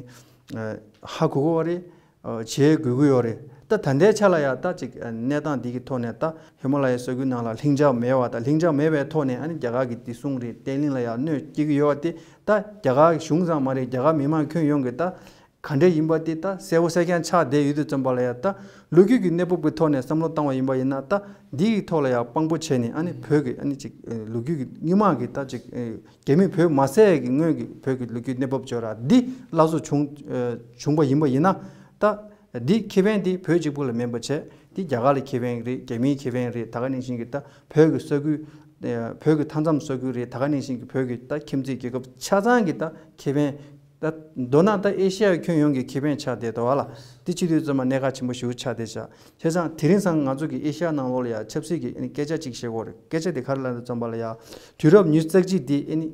ཧ་གོ་གི་ཡོད་རེད། བྱེད་དགོས་ཀྱི་ཡོད་རེད། ད་ད་ལྟའི་ཆ་ལ་ཡ་ད་ཅིག་གནས་སྟངས་འདི་གི་ཐོག་ནས་ད་ཧི་མ་ལ་ཡའི་ས་ཁུལ་ནང་ལ་ལྷིང་འཇགས་མེད་པ་དང་། ལྷིང་འཇགས་མེད་པའི་ཐོག་ནས་ཨ་ནི་རྒྱ་གར་གྱི་བདེ་སྲུང་རེད། བརྟན་ལྷིང་ལ་ཡ་གནོད་སྐྱེལ་གྱི་ཡོད་པ་དེ་ད་རྒྱ་གར་གཞུང་ཙམ་མ་རེད། རྒྱ་གར་མི་མང་ཁྱོན་ཡོངས་ཀྱིས་ད་ག་འདྲས་ཡིན་པ་དེ་ད་གསལ་པོ་གསལ་རྐྱང་ཆགས་བསྡད་ཡོད་དུས་ཙམ་པ་ལ་ཡ་ད་ལོ་རྒྱུས་ཀྱི་གནས་བབ་ཀྱི་ཐོག་ནས་བསམ་བློ་བཏང་བ་ཡིན་པ་ཡིན་ན། ད་འདི་གི་ཐོག་ལ་ཡ་དཔང་པོ་བྱས་ནས་ཨ་ནི་བོད་ཀྱི་ཨ་ནི་ཅིག་ལོ་རྒྱུས་ཀྱི་སྔོན་མ་གི་ད་ཅིག་རྒྱ་མིས་བོད་མ་བསད་ཀྱི་སྔོན་གྱི་བོད་ཀྱི་ལོ་རྒྱུས་གནས་བབ་ཅིག་ཡོད་ར། འདི་སླར་གསོ་བྱུང་བྱུང་པ་ཡིན་པ་ཡིན་ན། ད་འདི་ཁེ་ཕན་དེ་བོད་གཅིག་པུ་ལ་མིན་པ་བྱས། འདི་རྒྱ་གར་ལ་ཁེ་ཕན་རེད། རྒྱ་མིའི་ཁེ་ཕན་རེད། ད་ག་ནང་བཞིན་གྱི་ད་བོད་ཀྱི་ས་ཁུལ་བོད་ཀྱི་མཐའ་མཚམས་ས་ཁུལ་རེད། ད་ག་ནང་བཞིན་གྱི་བོད་ཀྱི་ད་ཁྱིམ་མཚེས་རྒྱལ་ཁབ་ཆ་ཚང་གི་ད་ཁེ་ཕན་ ད་མདོར་ན་ད་ཨེ་ཤི་ཡ་ཁྱོན་ཡོངས་ཀྱི་ཁེ་ཕན་ཆགས་བསྡད་འདུག་བ་ལ། དེ་བྱེད་དུས་ཙམ་པ་གནད་འགག་ཆེན་པོ་ཞིག་ཆགས་བསྡད་ཤག་བྱས་ཙང་དེ་རིང་སང་ང་ཚོ་གི་ཨེ་ཤི་ཡ་ནང་ལོགས་ལ་ཡ་ཆབ་སྲིད་ཀྱི་ཨ་ནི་སྐད་ཆ་གཅིག་བཤད་དགོས་རེད། སྐད་ཆ་དེ་ག་རེ་ལབ་དུས་ཙམ་པ་ལ་ཡ། དུས་རབས་ཉི་ཤུ་རྩ་གཅིག་འདི་ཨ་ནི་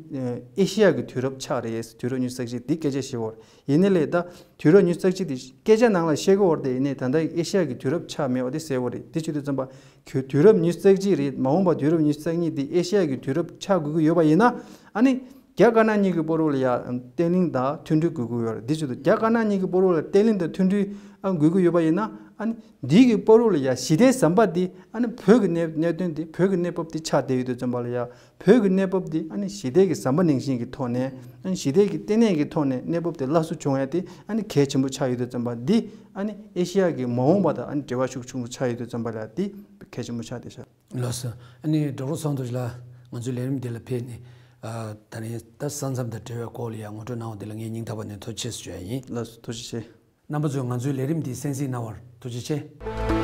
ཨེ་ཤི་ཡ་གི་དུས་རབས་ཆགས་རེད། དུས་རབས་ཉི་ཤུ་རྩ་གཅིག་འདི་སྐད་ཆ་བཤད་དགོས་རེད། ཡིན་ནའི་ལས་ད་དུས་རབས་ཉི་ཤུ་རྩ་གཅིག་འདི་སྐད་ཆ་ནང་ལ་བཤད་དགོས་རེད། དེ་ཡིན་ནའི་ད་ལྟ་ཨེ་ཤི་ཡ་གི་དུས་རབས་ཆགས་མེད་པ་དེ་གསལ་པོ་རེད། དེ་བྱེད་དུས་ཙམ་པ་གི་དུས་རབས་ཉི་ཤུ་རྩ་གཅིག་རེད། མ་འོངས་པ་དུས་རབས་ཉི་ཤུ་རྩ་གཉིས་འདི་ཨེ་ཤི་ཡ་གི་དུས་རབས་ཆགས་དགོས་ཀྱི་ཡོད་པ་ཡིན་ན། ཨ་ནི་རྒྱ་དཀར་ནག་གཉིས་ཀྱི་བར་དུ་ལ་ཡ་བརྟན་ལྷིང་དང་མཐུན་སྒྲིལ་དགོས་ཀྱི་ཡོད་རེད། འདི་བྱེད་དུས་རྒྱ་དཀར་ནག་གཉིས་ཀྱི་བར་དུ་ལ་བརྟན་ལྷིང་དང་མཐུན་སྒྲིལ་ཨ་དགོས་ཀྱི་ཡོད་པ་ཡིན་ན། ཨ་ནི་འདི་གི་བར་དུ་ལ་ཡ་ཞི་བདེའི་ཟམ་པ་འདི་ཨ་ནི་བོད་ཀྱི་གནས་གནད་དོན་འདི་བོད་ཀྱི་གནས་བབ་འདི་ཆགས་བསྡད་ཡོད་དུས་ཙམ་པ་ལ་ཡ། བོད་ཀྱི་གནས་བབ་འདི་ཨ་ནི་ཞི་བདེ་གི་ཟམ་པ་ནང་བཞིན་གྱི་ཐོག་ནས། ཨ་ནི་ཞི་བདེ་གི་ལྟེ་གནས་ཀྱི་ཐོག་ནས་གནས་བབ་དེ་སླར་གསོ་བྱུང་ཡ་དེ་ཨ་ནི་གལ་ཆེན་པོ་ཆགས་ཡོད་དུས་ཙམ་པ་འདི། ཨ་ནི་ཨེ་ཤེ་ཡ་གི་མ་འོངས་པ་དང་ཨ་ནི་འབྲེལ་བ་ཤུགས་ཆེན་པོ་ཆགས་ཡོད་དུས་ཙམ་པ་ལ་འདི་གལ་ཆེན་པོ་ཆགས་བསྡད་ཤག་ལགས་སོ། ཨ་ནི་ཌོག་ཊར་བསོད་ནམས་རྡོ་རྗེ་ལགས། ང་ཚོའི་ལས་རིམ་འདི་ལ་ཕེབས་ནས། ཨ། ད་རིང་ད་ས་མཚམས་དང་འབྲེལ་བའི་སྐོར་ལ་ཡང་ངོ་སྤྲོད་གནང་བ་འདི་ལ་ངས་སྙིང་ཐག་པ་ནས་ཐུགས་རྗེ་ཆེ་ཞུ་ཡ་ཡིན། ལགས་སོ། ཐུགས་རྗེ་ཆེ། རྣམ་པ་ཚོས་ང་ཚོའི་ལས་རིམ་འདི་གསན་གཟིགས་གནང་བར་ཐུགས་རྗེ་ཆེ།